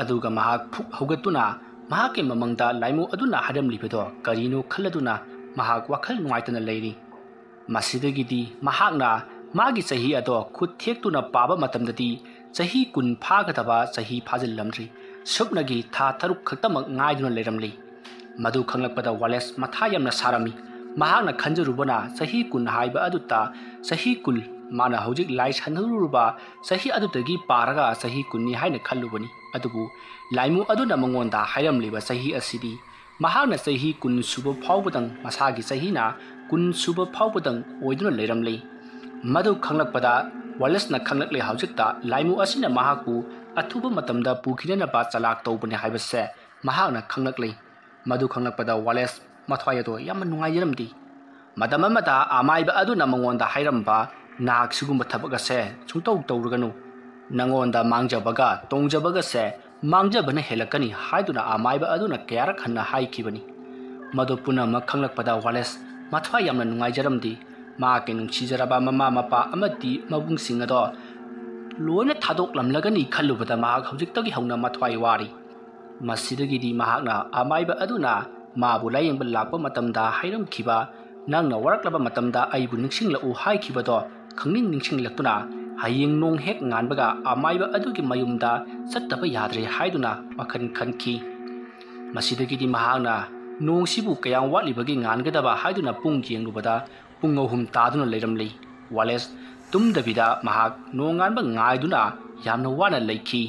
ꯑꯗꯨꯒ ꯃꯍꯥꯛ ꯐꯨꯛ ꯍꯧꯒꯠꯇꯨꯅ ꯃꯍꯥꯛꯀꯤ ꯃꯃꯥꯡꯗ ꯂꯥꯏꯃꯨ ꯑꯗꯨꯅ ꯍꯥꯏꯔꯝꯂꯤꯕꯗꯣ ꯀꯔꯤꯅꯣ ꯈꯜꯂꯗꯨꯅ ꯃꯍꯥꯛ ꯋꯥꯈꯜ ꯅꯨꯡꯉꯥꯏꯇꯅ ꯂꯩꯔꯤ꯫ ꯃꯁꯤꯗꯒꯤꯗꯤ ꯃꯍꯥꯛꯅ ꯃꯥꯒꯤ ꯆꯍꯤ ꯑꯗꯣ ꯈꯨꯠ ꯊꯦꯛꯇꯨꯅ ꯄꯥꯕ ꯃꯇꯝꯗꯗꯤ ꯆꯍꯤ ꯀꯨꯟ ꯐꯥꯒꯗꯕ ꯆꯍꯤ ꯐꯥꯖꯤꯜꯂꯝꯗ꯭ꯔꯤ꯫ ꯁꯨꯞꯅꯒꯤ ꯊꯥ ꯇꯔꯨꯛ ꯈꯛꯇꯃꯛ ꯉꯥꯏꯗꯨꯅ ꯂꯩꯔꯝꯂꯤ꯫ ꯃꯗꯨ ꯈꯪꯂꯛꯄꯗ ꯋꯥꯂꯦꯁ ꯃꯊꯥ ꯌꯥꯝꯅ ꯁꯥꯔꯝꯃꯤ꯫ ꯃꯍꯥꯛꯅ ꯈꯟꯖꯔꯨꯕꯅ ꯆꯍꯤ ꯀꯨꯟ ꯍꯥꯏꯕ ꯑꯗꯨꯇ ꯆꯍꯤ ꯀꯨꯟ, ꯃꯥꯅ ꯍꯧꯖꯤꯛ ꯂꯥꯏ ꯁꯥꯟꯅꯔꯨꯔꯕ ꯆꯍꯤ ꯑꯗꯨꯗꯒꯤ ꯄꯥꯔꯒ ꯆꯍꯤ ꯀꯨꯟꯅꯤ ꯍꯥꯏꯅ ꯈꯜꯂꯨꯕꯅꯤ꯫ ꯑꯗꯨꯕꯨ ꯂꯥꯏꯃꯨ ꯑꯗꯨꯅ ꯃꯉꯣꯟꯗ ꯍꯥꯏꯔꯝꯂꯤꯕ ꯆꯍꯤ ꯑꯁꯤꯗꯤ ꯃꯍꯥꯛꯅ ꯆꯍꯤ ꯀꯨꯟ ꯁꯨꯕ ꯐꯥꯎꯕꯗꯪ, ꯃꯁꯥꯒꯤ ꯆꯍꯤꯅ ꯀꯨꯟ ꯁꯨꯕ ꯐꯥꯎꯕꯗꯪ ꯑꯣꯏꯗꯨꯅ ꯂꯩꯔꯝꯂꯤ꯫ ꯃꯗꯨ ꯈꯪꯂꯛꯄꯗ ꯋꯥꯂꯦꯁꯅ ꯈꯪꯂꯛꯂꯦ, ꯍꯧꯖꯤꯛꯇ ꯂꯥꯏꯃꯨ ꯑꯁꯤꯅ ꯃꯍꯥꯛꯄꯨ ꯑꯊꯨꯕ ꯃꯇꯝꯗ ꯄꯨꯈꯤꯅꯅꯕ ꯆꯂꯥꯛ ꯇꯧꯕꯅꯤ ꯍꯥꯏꯕꯁꯦ ꯃꯍꯥꯛꯅ ꯈꯪꯂꯛꯂꯦ꯫ ꯃꯗꯨ ꯈꯪꯂꯛꯄꯗ ꯋꯥꯂꯦꯁ ꯃꯊ꯭ꯋꯥꯏ ꯑꯗꯣ ꯌꯥꯝꯅ ꯅꯨꯡꯉꯥꯏꯖꯔꯝꯗꯦ꯫ ꯃꯇꯝ ꯑꯃꯗ ꯑꯃꯥꯏꯕ ꯑꯗꯨꯅ ꯃꯉꯣꯟꯗ ꯍꯥꯏꯔꯝꯕ, "ꯅꯍꯥꯛ ꯁꯤꯒꯨꯝꯕ ꯊꯕꯛ ꯑꯁꯦ ꯁꯨꯡꯇꯧ ꯇꯧꯔꯨꯒꯅꯨ꯫ ꯅꯉꯣꯟꯗ ꯃꯥꯡꯖꯕꯒ ꯇꯣꯡꯖꯕꯒꯁꯦ ꯃꯥꯡꯖꯕꯅ ꯍꯦꯜꯂꯛꯀꯅꯤ" ꯍꯥꯏꯗꯨꯅ ꯑꯃꯥꯏꯕ ꯑꯗꯨꯅ ꯀꯌꯥꯔꯛ ꯍꯟꯅ ꯍꯥꯏꯈꯤꯕꯅꯤ꯫ ꯃꯗꯨ ꯄꯨꯝꯅꯃꯛ ꯈꯪꯂꯛꯄꯗ ꯋꯥꯂꯦꯁ ꯃꯊ꯭ꯋꯥꯏ ꯌꯥꯝꯅ ꯅꯨꯡꯉꯥꯏꯖꯔꯝꯗꯦ꯫ ꯃꯍꯥꯛꯀꯤ ꯅꯨꯡꯁꯤꯖꯔꯕ ꯃꯃꯥ ꯃꯄꯥ ꯑꯃꯗꯤ ꯃꯕꯨꯡꯁꯤꯡ ꯑꯗꯣ ꯂꯣꯏꯅ ꯊꯥꯗꯣꯛꯂꯝꯂꯒꯅꯤ ꯈꯜꯂꯨꯕꯗ ꯃꯍꯥꯛ ꯍꯧꯖꯤꯛꯇꯒꯤ ꯍꯧꯅ ꯃꯊ꯭ꯋꯥꯏ ꯋꯥꯔꯤ꯫ ꯃꯁꯤꯗꯒꯤꯗꯤ ꯃꯍꯥꯛꯅ ꯑꯃꯥꯏꯕ ꯑꯗꯨꯅ ꯃꯥꯕꯨ ꯂꯥꯌꯦꯡꯕ ꯂꯥꯛꯄ ꯃꯇꯝꯗ ꯍꯥꯏꯔꯝꯈꯤꯕ, "ꯅꯪꯅ ꯋꯥꯔꯛꯂꯕ ꯃꯇꯝꯗ ꯑꯩꯕꯨ ꯅꯤꯡꯁꯤꯡꯂꯛꯎ" ꯍꯥꯏꯈꯤꯕꯗꯣ ꯈꯪꯅꯤꯡ ꯅꯤꯡꯁꯤꯡꯂꯛꯇꯨꯅ, ꯍꯌꯦꯡ ꯅꯣꯡ ꯍꯦꯛ ꯉꯥꯟꯕꯒ ꯑꯃꯥꯏꯕ ꯑꯗꯨꯒꯤ ꯃꯌꯨꯝꯗ ꯆꯠꯇꯕ ꯌꯥꯗ꯭ꯔꯦ ꯍꯥꯏꯗꯨꯅ ꯋꯥꯈꯜ ꯈꯟꯈꯤ꯫ ꯃꯁꯤꯗꯒꯤꯗꯤ ꯃꯍꯥꯛꯅ ꯅꯣꯡꯁꯤꯕꯨ ꯀꯌꯥꯝ ꯋꯥꯠꯂꯤꯕꯒꯦ ꯉꯥꯟꯒꯗꯕ ꯍꯥꯏꯗꯨꯅ ꯄꯨꯡ ꯌꯦꯡꯂꯨꯕꯗ ꯄꯨꯡ ꯑꯍꯨꯝ ꯇꯥꯗꯨꯅ ꯂꯩꯔꯝꯂꯤ꯫ ꯋꯥꯂꯦꯁ ꯇꯨꯝꯗꯕꯤꯗ ꯃꯍꯥꯛ ꯅꯣꯡ ꯉꯥꯟꯕ ꯉꯥꯏꯗꯨꯅ ꯌꯥꯝꯅ ꯋꯥꯅ ꯂꯩꯈꯤ꯫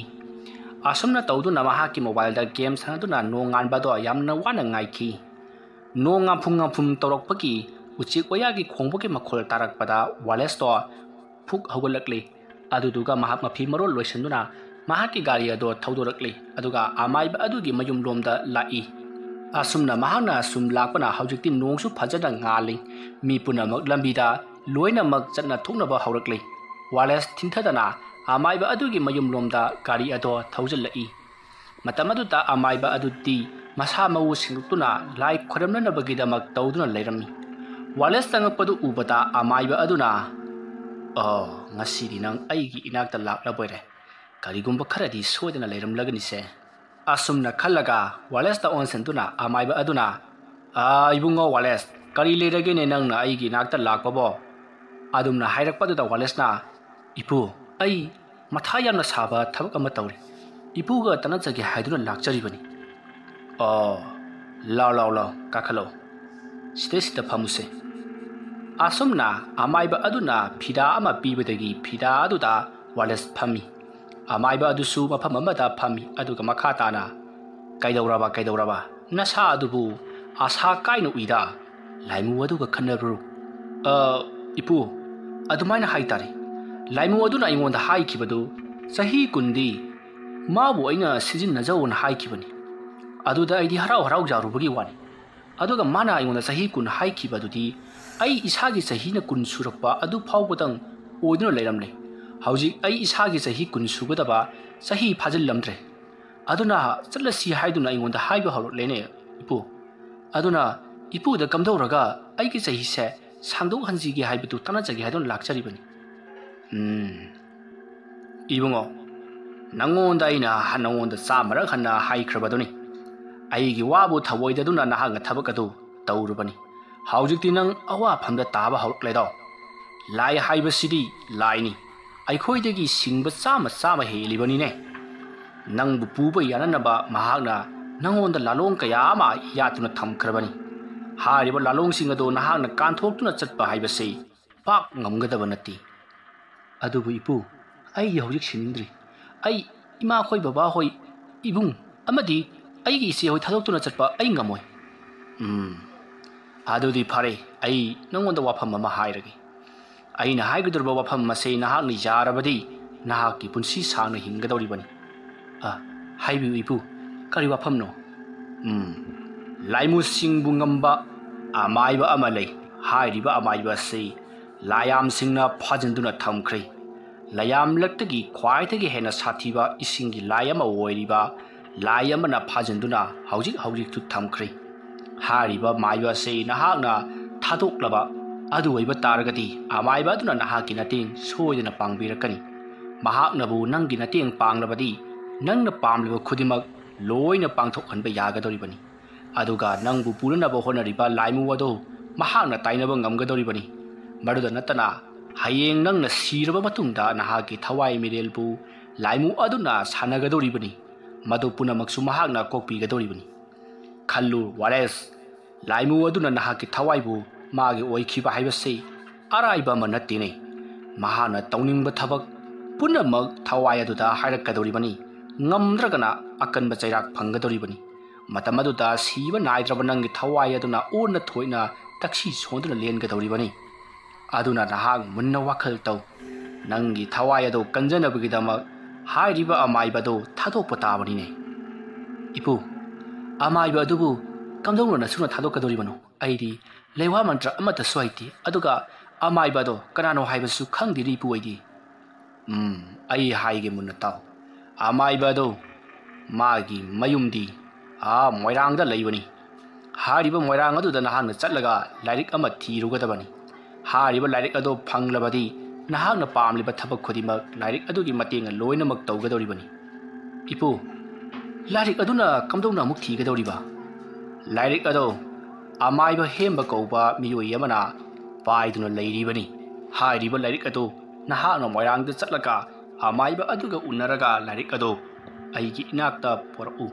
ꯑꯁꯨꯝꯅ ꯇꯧꯗꯨꯅ ꯃꯍꯥꯛꯀꯤ ꯃꯣꯕꯥꯏꯜꯗ ꯒꯦꯝ ꯁꯥꯟꯅꯗꯨꯅ ꯅꯣꯡ ꯉꯥꯟꯕꯗꯣ ꯌꯥꯝꯅ ꯋꯥꯅ ꯉꯥꯏꯈꯤ꯫ ꯅꯣꯡ ꯉꯥꯝꯐꯨꯝ ꯉꯥꯝꯐꯨꯝ ꯇꯧꯔꯛꯄꯒꯤ ꯎꯆꯦꯛ ꯋꯥꯌꯥꯒꯤ ꯈꯣꯡꯕꯒꯤ ꯃꯈꯣꯜ ꯇꯥꯔꯛꯄꯗ ꯋꯥꯂꯦꯁꯇꯣ ꯐꯨꯛ ꯍꯧꯒꯠꯂꯛꯂꯤ꯫ ꯑꯗꯨꯗꯨꯒ ꯃꯍꯥꯛ ꯃꯐꯤ ꯃꯔꯣꯜ ꯂꯣꯏꯁꯤꯟꯗꯨꯅ ꯃꯍꯥꯛꯀꯤ ꯒꯥꯔꯤ ꯑꯗꯣ ꯊꯧꯗꯣꯔꯛꯂꯤ꯫ ꯑꯗꯨꯒ ꯑꯃꯥꯏꯕ ꯑꯗꯨꯒꯤ ꯃꯌꯨꯝꯂꯣꯝꯗ ꯂꯥꯛꯏ꯫ ꯑꯁꯨꯝꯅ ꯃꯍꯥꯛꯅ ꯁꯨꯝ ꯂꯥꯛꯄꯅ ꯍꯧꯖꯤꯛꯇꯤ ꯅꯣꯡꯁꯨ ꯐꯖꯅ ꯉꯥꯜꯂꯤ꯫ ꯃꯤ ꯄꯨꯝꯅꯃꯛ ꯂꯝꯕꯤꯗ ꯂꯣꯏꯅꯃꯛ ꯆꯠꯅ ꯊꯣꯛꯅꯕ ꯍꯧꯔꯛꯂꯤ꯫ ꯋꯥꯂꯦꯁ ꯊꯤꯟꯊꯗꯅ ꯑꯃꯥꯏꯕ ꯑꯗꯨꯒꯤ ꯃꯌꯨꯝꯂꯣꯝꯗ ꯒꯥꯔꯤ ꯑꯗꯣ ꯊꯧꯖꯤꯜꯂꯛꯏ꯫ ꯃꯇꯝ ꯑꯗꯨꯗ ꯑꯃꯥꯏꯕ ꯑꯗꯨꯗꯤ ꯃꯁꯥ ꯃꯎ ꯁꯦꯡꯗꯣꯛꯇꯨꯅ ꯂꯥꯏ ꯈꯣꯏꯔꯝꯅꯅꯕꯒꯤꯗꯃꯛ ꯇꯧꯗꯨꯅ ꯂꯩꯔꯝꯃꯤ꯫ ꯋꯥꯂꯦꯁ ꯆꯪꯉꯛꯄꯗꯨ ꯎꯕꯗ ꯑꯃꯥꯏꯕ ꯑꯗꯨꯅ, "ꯑꯣ, ꯉꯁꯤꯗꯤ ꯅꯪ ꯑꯩꯒꯤ ꯏꯅꯥꯛꯇ ꯂꯥꯛꯂꯕꯣꯏꯔꯦ꯫ ꯀꯔꯤꯒꯨꯝꯕ ꯈꯔꯗꯤ ꯁꯣꯏꯗꯅ ꯂꯩꯔꯝꯂꯒꯅꯤꯁꯦ"꯫ ꯑꯁꯨꯝꯅ ꯈꯜꯂꯒ ꯋꯥꯂꯦꯁꯇ ꯑꯣꯟꯁꯤꯟꯗꯨꯅ ꯑꯃꯥꯏꯕ ꯑꯗꯨꯅ, "ꯑꯥ, ꯏꯕꯨꯡꯉꯣ ꯋꯥꯂꯦꯁ, ꯀꯔꯤ ꯂꯩꯔꯒꯦꯅꯦ ꯅꯪꯅ ꯑꯩꯒꯤ ꯏꯅꯥꯛꯇ ꯂꯥꯛꯄꯕꯣ?" ꯑꯗꯨꯝꯅ ꯍꯥꯏꯔꯛꯄꯗꯨꯗ ꯋꯥꯂꯦꯁꯅ, "ꯏꯄꯨ, ꯑꯩ ꯃꯊꯥ ꯌꯥꯝꯅ ꯁꯥꯕ ꯊꯕꯛ ꯑꯃ ꯇꯧꯔꯤ꯫ ꯏꯄꯨꯒ ꯇꯥꯟꯅꯖꯒꯦ ꯍꯥꯏꯗꯨꯅ ꯂꯥꯛꯆꯔꯤꯕꯅꯤ"꯫ "ꯑꯣ, ꯂꯥꯎ, ꯂꯥꯎ, ꯂꯥꯎ, ꯀꯥꯈꯠꯂꯛꯑꯣ꯫ ꯁꯤꯗꯩꯁꯤꯗ ꯐꯝꯃꯨꯁꯦ"꯫ ꯑꯁꯨꯝꯅ ꯑꯃꯥꯏꯕ ꯑꯗꯨꯅ ꯐꯤꯗꯥ ꯑꯃ ꯄꯤꯕꯗꯒꯤ ꯐꯤꯗꯥ ꯑꯗꯨꯗ ꯋꯥꯂꯦꯁ ꯐꯝꯃꯤ꯫ ꯑꯃꯥꯏꯕ ꯑꯗꯨꯁꯨ ꯃꯐꯝ ꯑꯃꯗ ꯐꯝꯃꯤ, ꯑꯗꯨꯒ ꯃꯈꯥ ꯇꯥꯅ, "ꯀꯩꯗꯧꯔꯕ, ꯀꯩꯗꯧꯔꯕ? ꯅꯁꯥ ꯑꯗꯨꯕꯨ ꯑꯁꯥ ꯀꯥꯏꯅ ꯎꯏꯗ꯫ ꯂꯥꯏꯃꯨ ꯑꯗꯨꯒ ꯈꯟꯅꯔꯨꯔꯣ"꯫ "ꯑ, ꯏꯄꯨ, ꯑꯗꯨꯃꯥꯏꯅ ꯍꯥꯏꯇꯥꯔꯦ꯫ ꯂꯥꯏꯃꯨ ꯑꯗꯨꯅ ꯑꯩꯉꯣꯟꯗ ꯍꯥꯏꯈꯤꯕꯗꯨ ꯆꯍꯤ ꯀꯨꯟꯗꯤ ꯃꯥꯕꯨ ꯑꯩꯅ ꯁꯤꯖꯤꯟꯅꯖꯧꯅ ꯍꯥꯏꯈꯤꯕꯅꯤ꯫ ꯑꯗꯨꯗ ꯑꯩꯗꯤ ꯍꯔꯥꯎ ꯍꯔꯥꯎ ꯌꯥꯔꯨꯕꯒꯤ ꯋꯥꯅꯤ꯫ ꯑꯗꯨꯒ ꯃꯥꯅ ꯑꯩꯉꯣꯟꯗ ꯆꯍꯤ ꯀꯨꯟ ꯍꯥꯏꯈꯤꯕ ꯑꯗꯨꯗꯤ ꯑꯩ ꯏꯁꯥꯒꯤ ꯆꯍꯤꯅ ꯀꯨꯟ ꯁꯨꯔꯛꯄ ꯑꯗꯨ ꯐꯥꯎꯕꯗꯪ ꯑꯣꯏꯗꯨꯅ ꯂꯩꯔꯝꯂꯦ꯫ ꯍꯧꯖꯤꯛ ꯑꯩ ꯏꯁꯥꯒꯤ ꯆꯍꯤ ꯀꯨꯟ ꯁꯨꯒꯗꯕ ꯆꯍꯤ ꯐꯥꯖꯤꯜꯂꯝꯗ꯭ꯔꯦ꯫ ꯑꯗꯨꯅ ꯆꯠꯂꯁꯤ ꯍꯥꯏꯗꯨꯅ ꯑꯩꯉꯣꯟꯗ ꯍꯥꯏꯕ ꯍꯧꯔꯛꯂꯦꯅꯦ, ꯏꯄꯨ꯫ ꯑꯗꯨꯅ ꯏꯄꯨꯗ ꯀꯝꯗꯧꯔꯒ ꯑꯩꯒꯤ ꯆꯍꯤꯁꯦ ꯁꯥꯡꯗꯣꯛꯍꯟꯁꯤꯒꯦ ꯍꯥꯏꯕꯗꯨ ꯇꯥꯟꯅꯖꯒꯦ ꯍꯥꯏꯗꯨꯅ ꯂꯥꯛꯆꯔꯤꯕꯅꯤ"꯫ "ꯎꯝ, ꯏꯕꯨꯡꯉꯣ, ꯅꯪꯉꯣꯟꯗ ꯑꯩꯅ ꯅꯪꯉꯣꯟꯗ ꯆꯥꯝꯃꯔꯛ ꯍꯟꯅ ꯍꯥꯏꯈ꯭ꯔꯕꯗꯨꯅꯤ꯫ ꯑꯩꯒꯤ ꯋꯥꯕꯨ ꯊꯧꯑꯣꯏꯗꯗꯨꯅ ꯅꯍꯥꯛꯅ ꯊꯕꯛ ꯑꯗꯨ ꯇꯧꯔꯨꯕꯅꯤ꯫ ꯍꯧꯖꯤꯛꯇꯤ ꯅꯪ ꯑꯋꯥꯐꯝꯗ ꯇꯥꯕ ꯍꯧꯔꯛꯂꯦꯗꯣ꯫ ꯂꯥꯏ ꯍꯥꯏꯕꯁꯤꯗꯤ ꯂꯥꯏꯅꯤ꯫ ꯑꯩꯈꯣꯏꯗꯒꯤ ꯁꯤꯡꯕ ꯆꯥꯝꯃ ꯆꯥꯝꯃ ꯍꯦꯜꯂꯤꯕꯅꯤꯅꯦ꯫ ꯅꯪꯕꯨ ꯄꯨꯕ ꯌꯥꯅꯅꯕ ꯃꯍꯥꯛꯅ ꯅꯪꯉꯣꯟꯗ ꯂꯥꯂꯣꯡ ꯀꯌꯥ ꯑꯃ ꯌꯥꯠꯇꯨꯅ ꯊꯝꯈ꯭ꯔꯕꯅꯤ꯫ ꯍꯥꯏꯔꯤꯕ ꯂꯥꯂꯣꯡꯁꯤꯡ ꯑꯗꯨ ꯅꯍꯥꯛꯅ ꯀꯥꯟꯊꯣꯛꯇꯨꯅ ꯆꯠꯄ ꯍꯥꯏꯕꯁꯤ ꯄꯥꯛ ꯉꯝꯒꯗꯕ ꯅꯠꯇꯦ꯫ ꯑꯗꯨꯕꯨ ꯏꯄꯨ, ꯑꯩ ꯍꯧꯖꯤꯛ ꯁꯤꯅꯤꯡꯗ꯭ꯔꯤ꯫ ꯑꯩ ꯏꯃꯥꯈꯣꯏ, ꯕꯕꯥꯍꯣꯏ, ꯏꯕꯨꯡ ꯑꯃꯗꯤ ꯑꯩꯒꯤ ꯏꯆꯦꯍꯣꯏ ꯊꯥꯗꯣꯛꯇꯨꯅ ꯆꯠꯄ ꯑꯩ ꯉꯝꯃꯣꯏ꯫ ꯎꯝ, ꯑꯗꯨꯗꯤ ꯐꯔꯦ, ꯑꯩ ꯅꯉꯣꯟꯗ ꯋꯥꯐꯝ ꯑꯃ ꯍꯥꯏꯔꯒꯦ꯫ ꯑꯩꯅ ꯍꯥꯏꯒꯗꯧꯔꯤꯕ ꯋꯥꯐꯝ ꯑꯁꯦ ꯅꯍꯥꯛꯅ ꯌꯥꯔꯕꯗꯤ ꯅꯍꯥꯛꯀꯤ ꯄꯨꯟꯁꯤ ꯁꯥꯡꯅ ꯍꯤꯡꯒꯗꯧꯔꯤꯕꯅꯤ꯫ ꯑ, ꯍꯥꯏꯕꯤꯌꯨ ꯏꯄꯨ, ꯀꯔꯤ ꯋꯥꯐꯝꯅꯣ? ꯎꯝ, ꯂꯥꯏꯃꯨꯁꯤꯡꯕꯨ ꯉꯝꯕ ꯑꯃꯥꯏꯕ ꯑꯃ ꯂꯩ꯫ ꯍꯥꯏꯔꯤꯕ ꯑꯃꯥꯏꯕ ꯑꯁꯤ ꯂꯥꯏꯌꯥꯝꯁꯤꯡꯅ ꯐꯥꯖꯤꯟꯗꯨꯅ ꯊꯝꯈ꯭ꯔꯦ꯫ ꯂꯥꯏꯌꯥꯝꯂꯛꯇꯒꯤ ꯈ꯭ꯋꯥꯏꯗꯒꯤ ꯍꯦꯟꯅ ꯁꯥꯊꯤꯕ ꯏꯁꯤꯡꯒꯤ ꯂꯥꯏ ꯑꯃ ꯑꯣꯏꯔꯤꯕ ꯂꯥꯏ ꯑꯃꯅ ꯐꯥꯖꯤꯟꯗꯨꯅ ꯍꯧꯖꯤꯛ ꯍꯧꯖꯤꯛꯁꯨ ꯊꯝꯈ꯭ꯔꯦ꯫ ꯍꯥꯏꯔꯤꯕ ꯃꯥꯏꯕ ꯑꯁꯤ ꯅꯍꯥꯛꯅ ꯊꯥꯗꯣꯛꯂꯕ ꯑꯗꯨ ꯑꯣꯏꯕ ꯇꯥꯔꯒꯗꯤ, ꯑꯃꯥꯏꯕ ꯑꯗꯨꯅ ꯅꯍꯥꯛꯀꯤ ꯃꯇꯦꯡ ꯁꯣꯏꯗꯅ ꯄꯥꯡꯕꯤꯔꯛꯀꯅꯤ꯫ ꯃꯍꯥꯛꯅꯕꯨ ꯅꯪꯒꯤ ꯃꯇꯦꯡ ꯄꯥꯡꯂꯕꯗꯤ, ꯅꯪꯅ ꯄꯥꯝꯂꯤꯕ ꯈꯨꯗꯤꯡꯃꯛ ꯂꯣꯏꯅ ꯄꯥꯡꯊꯣꯛꯍꯟꯕ ꯌꯥꯒꯗꯧꯔꯤꯕꯅꯤ꯫ ꯑꯗꯨꯒ ꯅꯪꯕꯨ ꯄꯨꯅꯅꯕ ꯍꯣꯠꯅꯔꯤꯕ ꯂꯥꯏꯃꯨ ꯑꯗꯨ ꯃꯍꯥꯛꯅ ꯇꯥꯏꯅꯕ ꯉꯝꯒꯗꯧꯔꯤꯕꯅꯤ꯫ ꯃꯗꯨꯗ ꯅꯠꯇꯅ, ꯍꯌꯦꯡ ꯅꯪꯅ ꯁꯤꯔꯕ ꯃꯇꯨꯡꯗ ꯅꯍꯥꯛꯀꯤ ꯊꯋꯥꯏ ꯃꯤꯔꯦꯜꯕꯨ ꯂꯥꯏꯃꯨ ꯑꯗꯨꯅ ꯁꯥꯟꯅꯒꯗꯧꯔꯤꯕꯅꯤ꯫ ꯃꯗꯨ ꯄꯨꯝꯅꯃꯛꯁꯨ ꯃꯍꯥꯛꯅ ꯀꯣꯛꯄꯤꯒꯗꯧꯔꯤꯕꯅꯤ꯫ ꯈꯜꯂꯨ ꯋꯥꯔꯦꯁ, ꯂꯥꯏꯃꯨ ꯑꯗꯨꯅ ꯅꯍꯥꯛꯀꯤ ꯊꯋꯥꯏꯕꯨ ꯃꯥꯒꯤ ꯑꯣꯏꯈꯤꯕ ꯍꯥꯏꯕꯁꯤ ꯑꯔꯥꯏꯕ ꯑꯃ ꯅꯠꯇꯦꯅꯦ꯫ ꯃꯍꯥꯛꯅ ꯇꯧꯅꯤꯡꯕ ꯊꯕꯛ ꯄꯨꯝꯅꯃꯛ ꯊꯋꯥꯏ ꯑꯗꯨꯗ ꯍꯥꯏꯔꯛꯀꯗꯧꯔꯤꯕꯅꯤ꯫ ꯉꯝꯗ꯭ꯔꯒꯅ ꯑꯀꯟꯕ ꯆꯩꯔꯥꯛ ꯐꯪꯒꯗꯧꯔꯤꯕꯅꯤ꯫ ꯃꯇꯝ ꯑꯗꯨꯗ ꯁꯤꯕ ꯅꯥꯏꯗ꯭ꯔꯕ ꯅꯪꯒꯤ ꯊꯋꯥꯏ ꯑꯗꯨꯅ ꯑꯣꯟꯅ ꯊꯣꯏꯅ ꯇꯛꯁꯤ ꯁꯣꯟꯗꯨꯅ ꯂꯦꯟꯒꯗꯧꯔꯤꯕꯅꯤ꯫ ꯑꯗꯨꯅ ꯅꯍꯥꯛ ꯃꯨꯟꯅ ꯋꯥꯈꯜ ꯇꯧ꯫ ꯅꯪꯒꯤ ꯊꯋꯥꯏ ꯑꯗꯨ ꯀꯟꯖꯅꯕꯒꯤꯗꯃꯛ ꯍꯥꯏꯔꯤꯕ ꯑꯃꯥꯏꯕ ꯑꯗꯨ ꯊꯥꯗꯣꯛꯄ ꯇꯥꯕꯅꯤꯅꯦ꯫ ꯏꯄꯨ, ꯑꯃꯥꯏꯕ ꯑꯗꯨꯕꯨ ꯀꯝꯗꯧꯅ ꯅꯁꯨꯅ ꯊꯥꯗꯣꯛꯀꯗꯧꯔꯤꯕꯅꯣ? ꯑꯩꯗꯤ ꯂꯩꯋꯥ ꯃꯟꯇ꯭ꯔ ꯑꯃꯠꯇꯁꯨ ꯍꯩꯇꯦ, ꯑꯗꯨꯒ ꯑꯃꯥꯏꯕ ꯑꯗꯣ ꯀꯅꯥꯅꯣ ꯍꯥꯏꯕꯁꯨ ꯈꯪꯗꯦꯅꯦ ꯏꯄꯨ ꯑꯩꯗꯤ꯫ ꯎꯝ, ꯑꯩ ꯍꯥꯏꯒꯦ ꯃꯨꯟꯅ ꯇꯥꯎ꯫ ꯑꯃꯥꯏꯕ ꯑꯗꯣ ꯃꯥꯒꯤ ꯃꯌꯨꯝꯗꯤ ꯑꯥ ꯃꯣꯏꯔꯥꯡꯗ ꯂꯩꯕꯅꯤ꯫ ꯍꯥꯏꯔꯤꯕ ꯃꯣꯏꯔꯥꯡ ꯑꯗꯨꯗ ꯅꯍꯥꯛꯅ ꯆꯠꯂꯒ ꯂꯥꯏꯔꯤꯛ ꯑꯃ ꯊꯤꯔꯨꯒꯗꯕꯅꯤ꯫ ꯍꯥꯏꯔꯤꯕ ꯂꯥꯏꯔꯤꯛ ꯑꯗꯣ ꯐꯪꯂꯕꯗꯤ ꯅꯍꯥꯛꯅ ꯄꯥꯝꯂꯤꯕ ꯊꯕꯛ ꯈꯨꯗꯤꯡꯃꯛ ꯂꯥꯏꯔꯤꯛ ꯑꯗꯨꯒꯤ ꯃꯇꯦꯡꯅ ꯂꯣꯏꯅꯃꯛ ꯇꯧꯒꯗꯧꯔꯤꯕꯅꯤ꯫ ꯏꯄꯨ, ꯂꯥꯏꯔꯤꯛ ꯑꯗꯨꯅ ꯀꯝꯗꯧꯅ ꯑꯃꯨꯛ ꯊꯤꯒꯗꯧꯔꯤꯕ? ꯂꯥꯏꯔꯤꯛ ꯑꯗꯣ ꯑꯃꯥꯏꯕ ꯍꯦꯝꯕ ꯀꯧꯕ ꯃꯤꯑꯣꯏ ꯑꯃꯅ ꯄꯥꯏꯗꯨꯅ ꯂꯩꯔꯤꯕꯅꯤ꯫ ꯍꯥꯏꯔꯤꯕ ꯂꯥꯏꯔꯤꯛ ꯑꯗꯨ ꯅꯍꯥꯛꯅ ꯃꯣꯏꯔꯥꯡꯗ ꯆꯠꯂꯒ ꯑꯃꯥꯏꯕ ꯑꯗꯨꯒ ꯎꯅꯔꯒ ꯂꯥꯏꯔꯤꯛ ꯑꯗꯨ ꯑꯩꯒꯤ ꯏꯅꯥꯛꯇ ꯄꯨꯔꯛꯎ꯫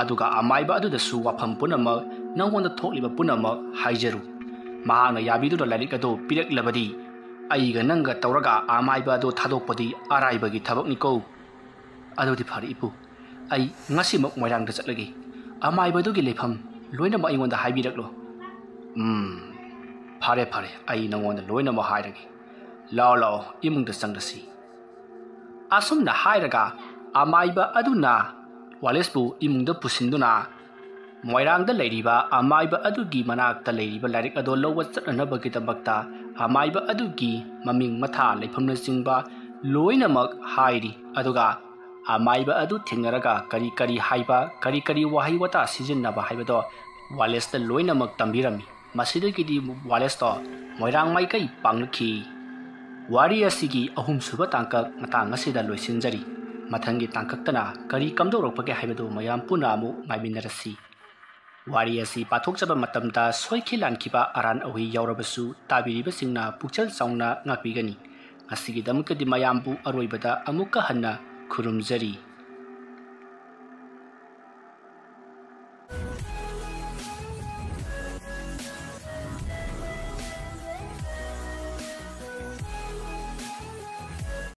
ꯑꯗꯨꯒ ꯑꯃꯥꯏꯕ ꯑꯗꯨꯗꯁꯨ ꯋꯥꯐꯝ ꯄꯨꯝꯅꯃꯛ, ꯅꯪꯉꯣꯟꯗ ꯊꯣꯛꯂꯤꯕ ꯄꯨꯝꯅꯃꯛ ꯍꯥꯏꯖꯔꯨ꯫ ꯃꯍꯥꯛꯅ ꯌꯥꯕꯤꯗꯨꯅ ꯂꯥꯏꯔꯤꯛ ꯑꯗꯨ ꯄꯤꯔꯛꯂꯕꯗꯤ ꯑꯩꯒ ꯅꯪꯒ ꯇꯧꯔꯒ ꯑꯃꯥꯏꯕ ꯑꯗꯨ ꯊꯥꯗꯣꯛꯄꯗꯤ ꯑꯔꯥꯏꯕꯒꯤ ꯊꯕꯛꯅꯤꯀꯣ꯫ ꯑꯗꯨꯗꯤ ꯐꯔꯦ ꯏꯄꯨ, ꯑꯩ ꯉꯁꯤꯃꯛ ꯃꯣꯏꯔꯥꯡꯗ ꯆꯠꯂꯒꯦ꯫ ꯑꯃꯥꯏꯕꯗꯨꯒꯤ ꯂꯩꯐꯝ ꯂꯣꯏꯅꯃꯛ ꯑꯩꯉꯣꯟꯗ ꯍꯥꯏꯕꯤꯔꯛꯂꯣ꯫ ꯎꯝ, ꯐꯔꯦ ꯐꯔꯦ, ꯑꯩ ꯅꯉꯣꯟꯗ ꯂꯣꯏꯅꯃꯛ ꯍꯥꯏꯔꯒꯦ꯫ ꯂꯥꯛꯑꯣ ꯂꯥꯛꯑꯣ, ꯏꯃꯨꯡꯗ ꯆꯪꯂꯁꯤ꯫ ꯑꯁꯨꯝꯅ ꯍꯥꯏꯔꯒ ꯑꯃꯥꯏꯕ ꯑꯗꯨꯅ ꯋꯥꯂꯦꯁꯄꯨ ꯏꯃꯨꯡꯗ ꯄꯨꯁꯤꯟꯗꯨꯅ ꯃꯣꯏꯔꯥꯡꯗ ꯂꯩꯔꯤꯕ ꯑꯃꯥꯏꯕ ꯑꯗꯨꯒꯤ ꯃꯅꯥꯛꯇ ꯂꯩꯔꯤꯕ ꯂꯥꯏꯔꯤꯛ ꯑꯗꯣ ꯂꯧꯕ ꯆꯠꯅꯅꯕꯒꯤꯗꯃꯛꯇ ꯑꯃꯥꯏꯕ ꯑꯗꯨꯒꯤ ꯃꯃꯤꯡ, ꯃꯊꯥ, ꯂꯩꯐꯝꯅꯆꯤꯡꯕ ꯂꯣꯏꯅꯃꯛ ꯍꯥꯏꯔꯤ꯫ ꯑꯗꯨꯒ ꯑꯃꯥꯏꯕ ꯑꯗꯨ ꯊꯦꯡꯅꯔꯒ ꯀꯔꯤ ꯀꯔꯤ ꯍꯥꯏꯕ, ꯀꯔꯤ ꯀꯔꯤ ꯋꯥꯍꯩ ꯋꯥꯇꯥ ꯁꯤꯖꯤꯟꯅꯕ ꯍꯥꯏꯕꯗꯣ ꯋꯥꯂꯦꯁꯇ ꯂꯣꯏꯅꯃꯛ ꯇꯝꯕꯤꯔꯝꯃꯤ꯫ ꯃꯁꯤꯗꯒꯤꯗꯤ ꯋꯥꯂꯦꯁꯇꯣ ꯃꯣꯏꯔꯥꯡ ꯃꯥꯏꯀꯩ ꯄꯥꯡꯂꯛꯈꯤ꯫ ꯋꯥꯔꯤ ꯑꯁꯤꯒꯤ ꯑꯍꯨꯝꯁꯨꯕ ꯇꯥꯡꯀꯛ ꯃꯇꯥꯡ ꯑꯁꯤꯗ ꯂꯣꯏꯁꯤꯟꯖꯔꯤ꯫ ꯃꯊꯪꯒꯤ ꯇꯥꯡꯀꯛꯇꯅ ꯀꯔꯤ ꯀꯝꯗꯧꯔꯛꯄꯒꯦ ꯍꯥꯏꯕꯗꯨ ꯃꯌꯥꯝ ꯄꯨꯟꯅ ꯑꯃꯨꯛ ꯉꯥꯏꯃꯤꯟꯅꯔꯁꯤ꯫ ꯋꯥꯔꯤ ꯑꯁꯤ ꯄꯥꯊꯣꯛꯆꯕ ꯃꯇꯝꯗ ꯁꯣꯏꯈꯤ ꯂꯥꯟꯈꯤꯕ ꯑꯔꯥꯟ ꯑꯍꯨꯏ ꯌꯥꯎꯔꯕꯁꯨ ꯇꯥꯕꯤꯔꯤꯕꯁꯤꯡꯅ ꯄꯨꯛꯆꯦꯜ ꯆꯥꯎꯅ ꯉꯥꯛꯄꯤꯒꯅꯤ꯫ ꯉꯁꯤꯒꯤꯗꯃꯛꯇꯗꯤ ꯃꯌꯥꯝꯕꯨ ꯑꯔꯣꯏꯕꯗ ꯑꯃꯨꯛꯀ ꯍꯟꯅ ꯈꯨꯔꯨꯝꯖꯔꯤ꯫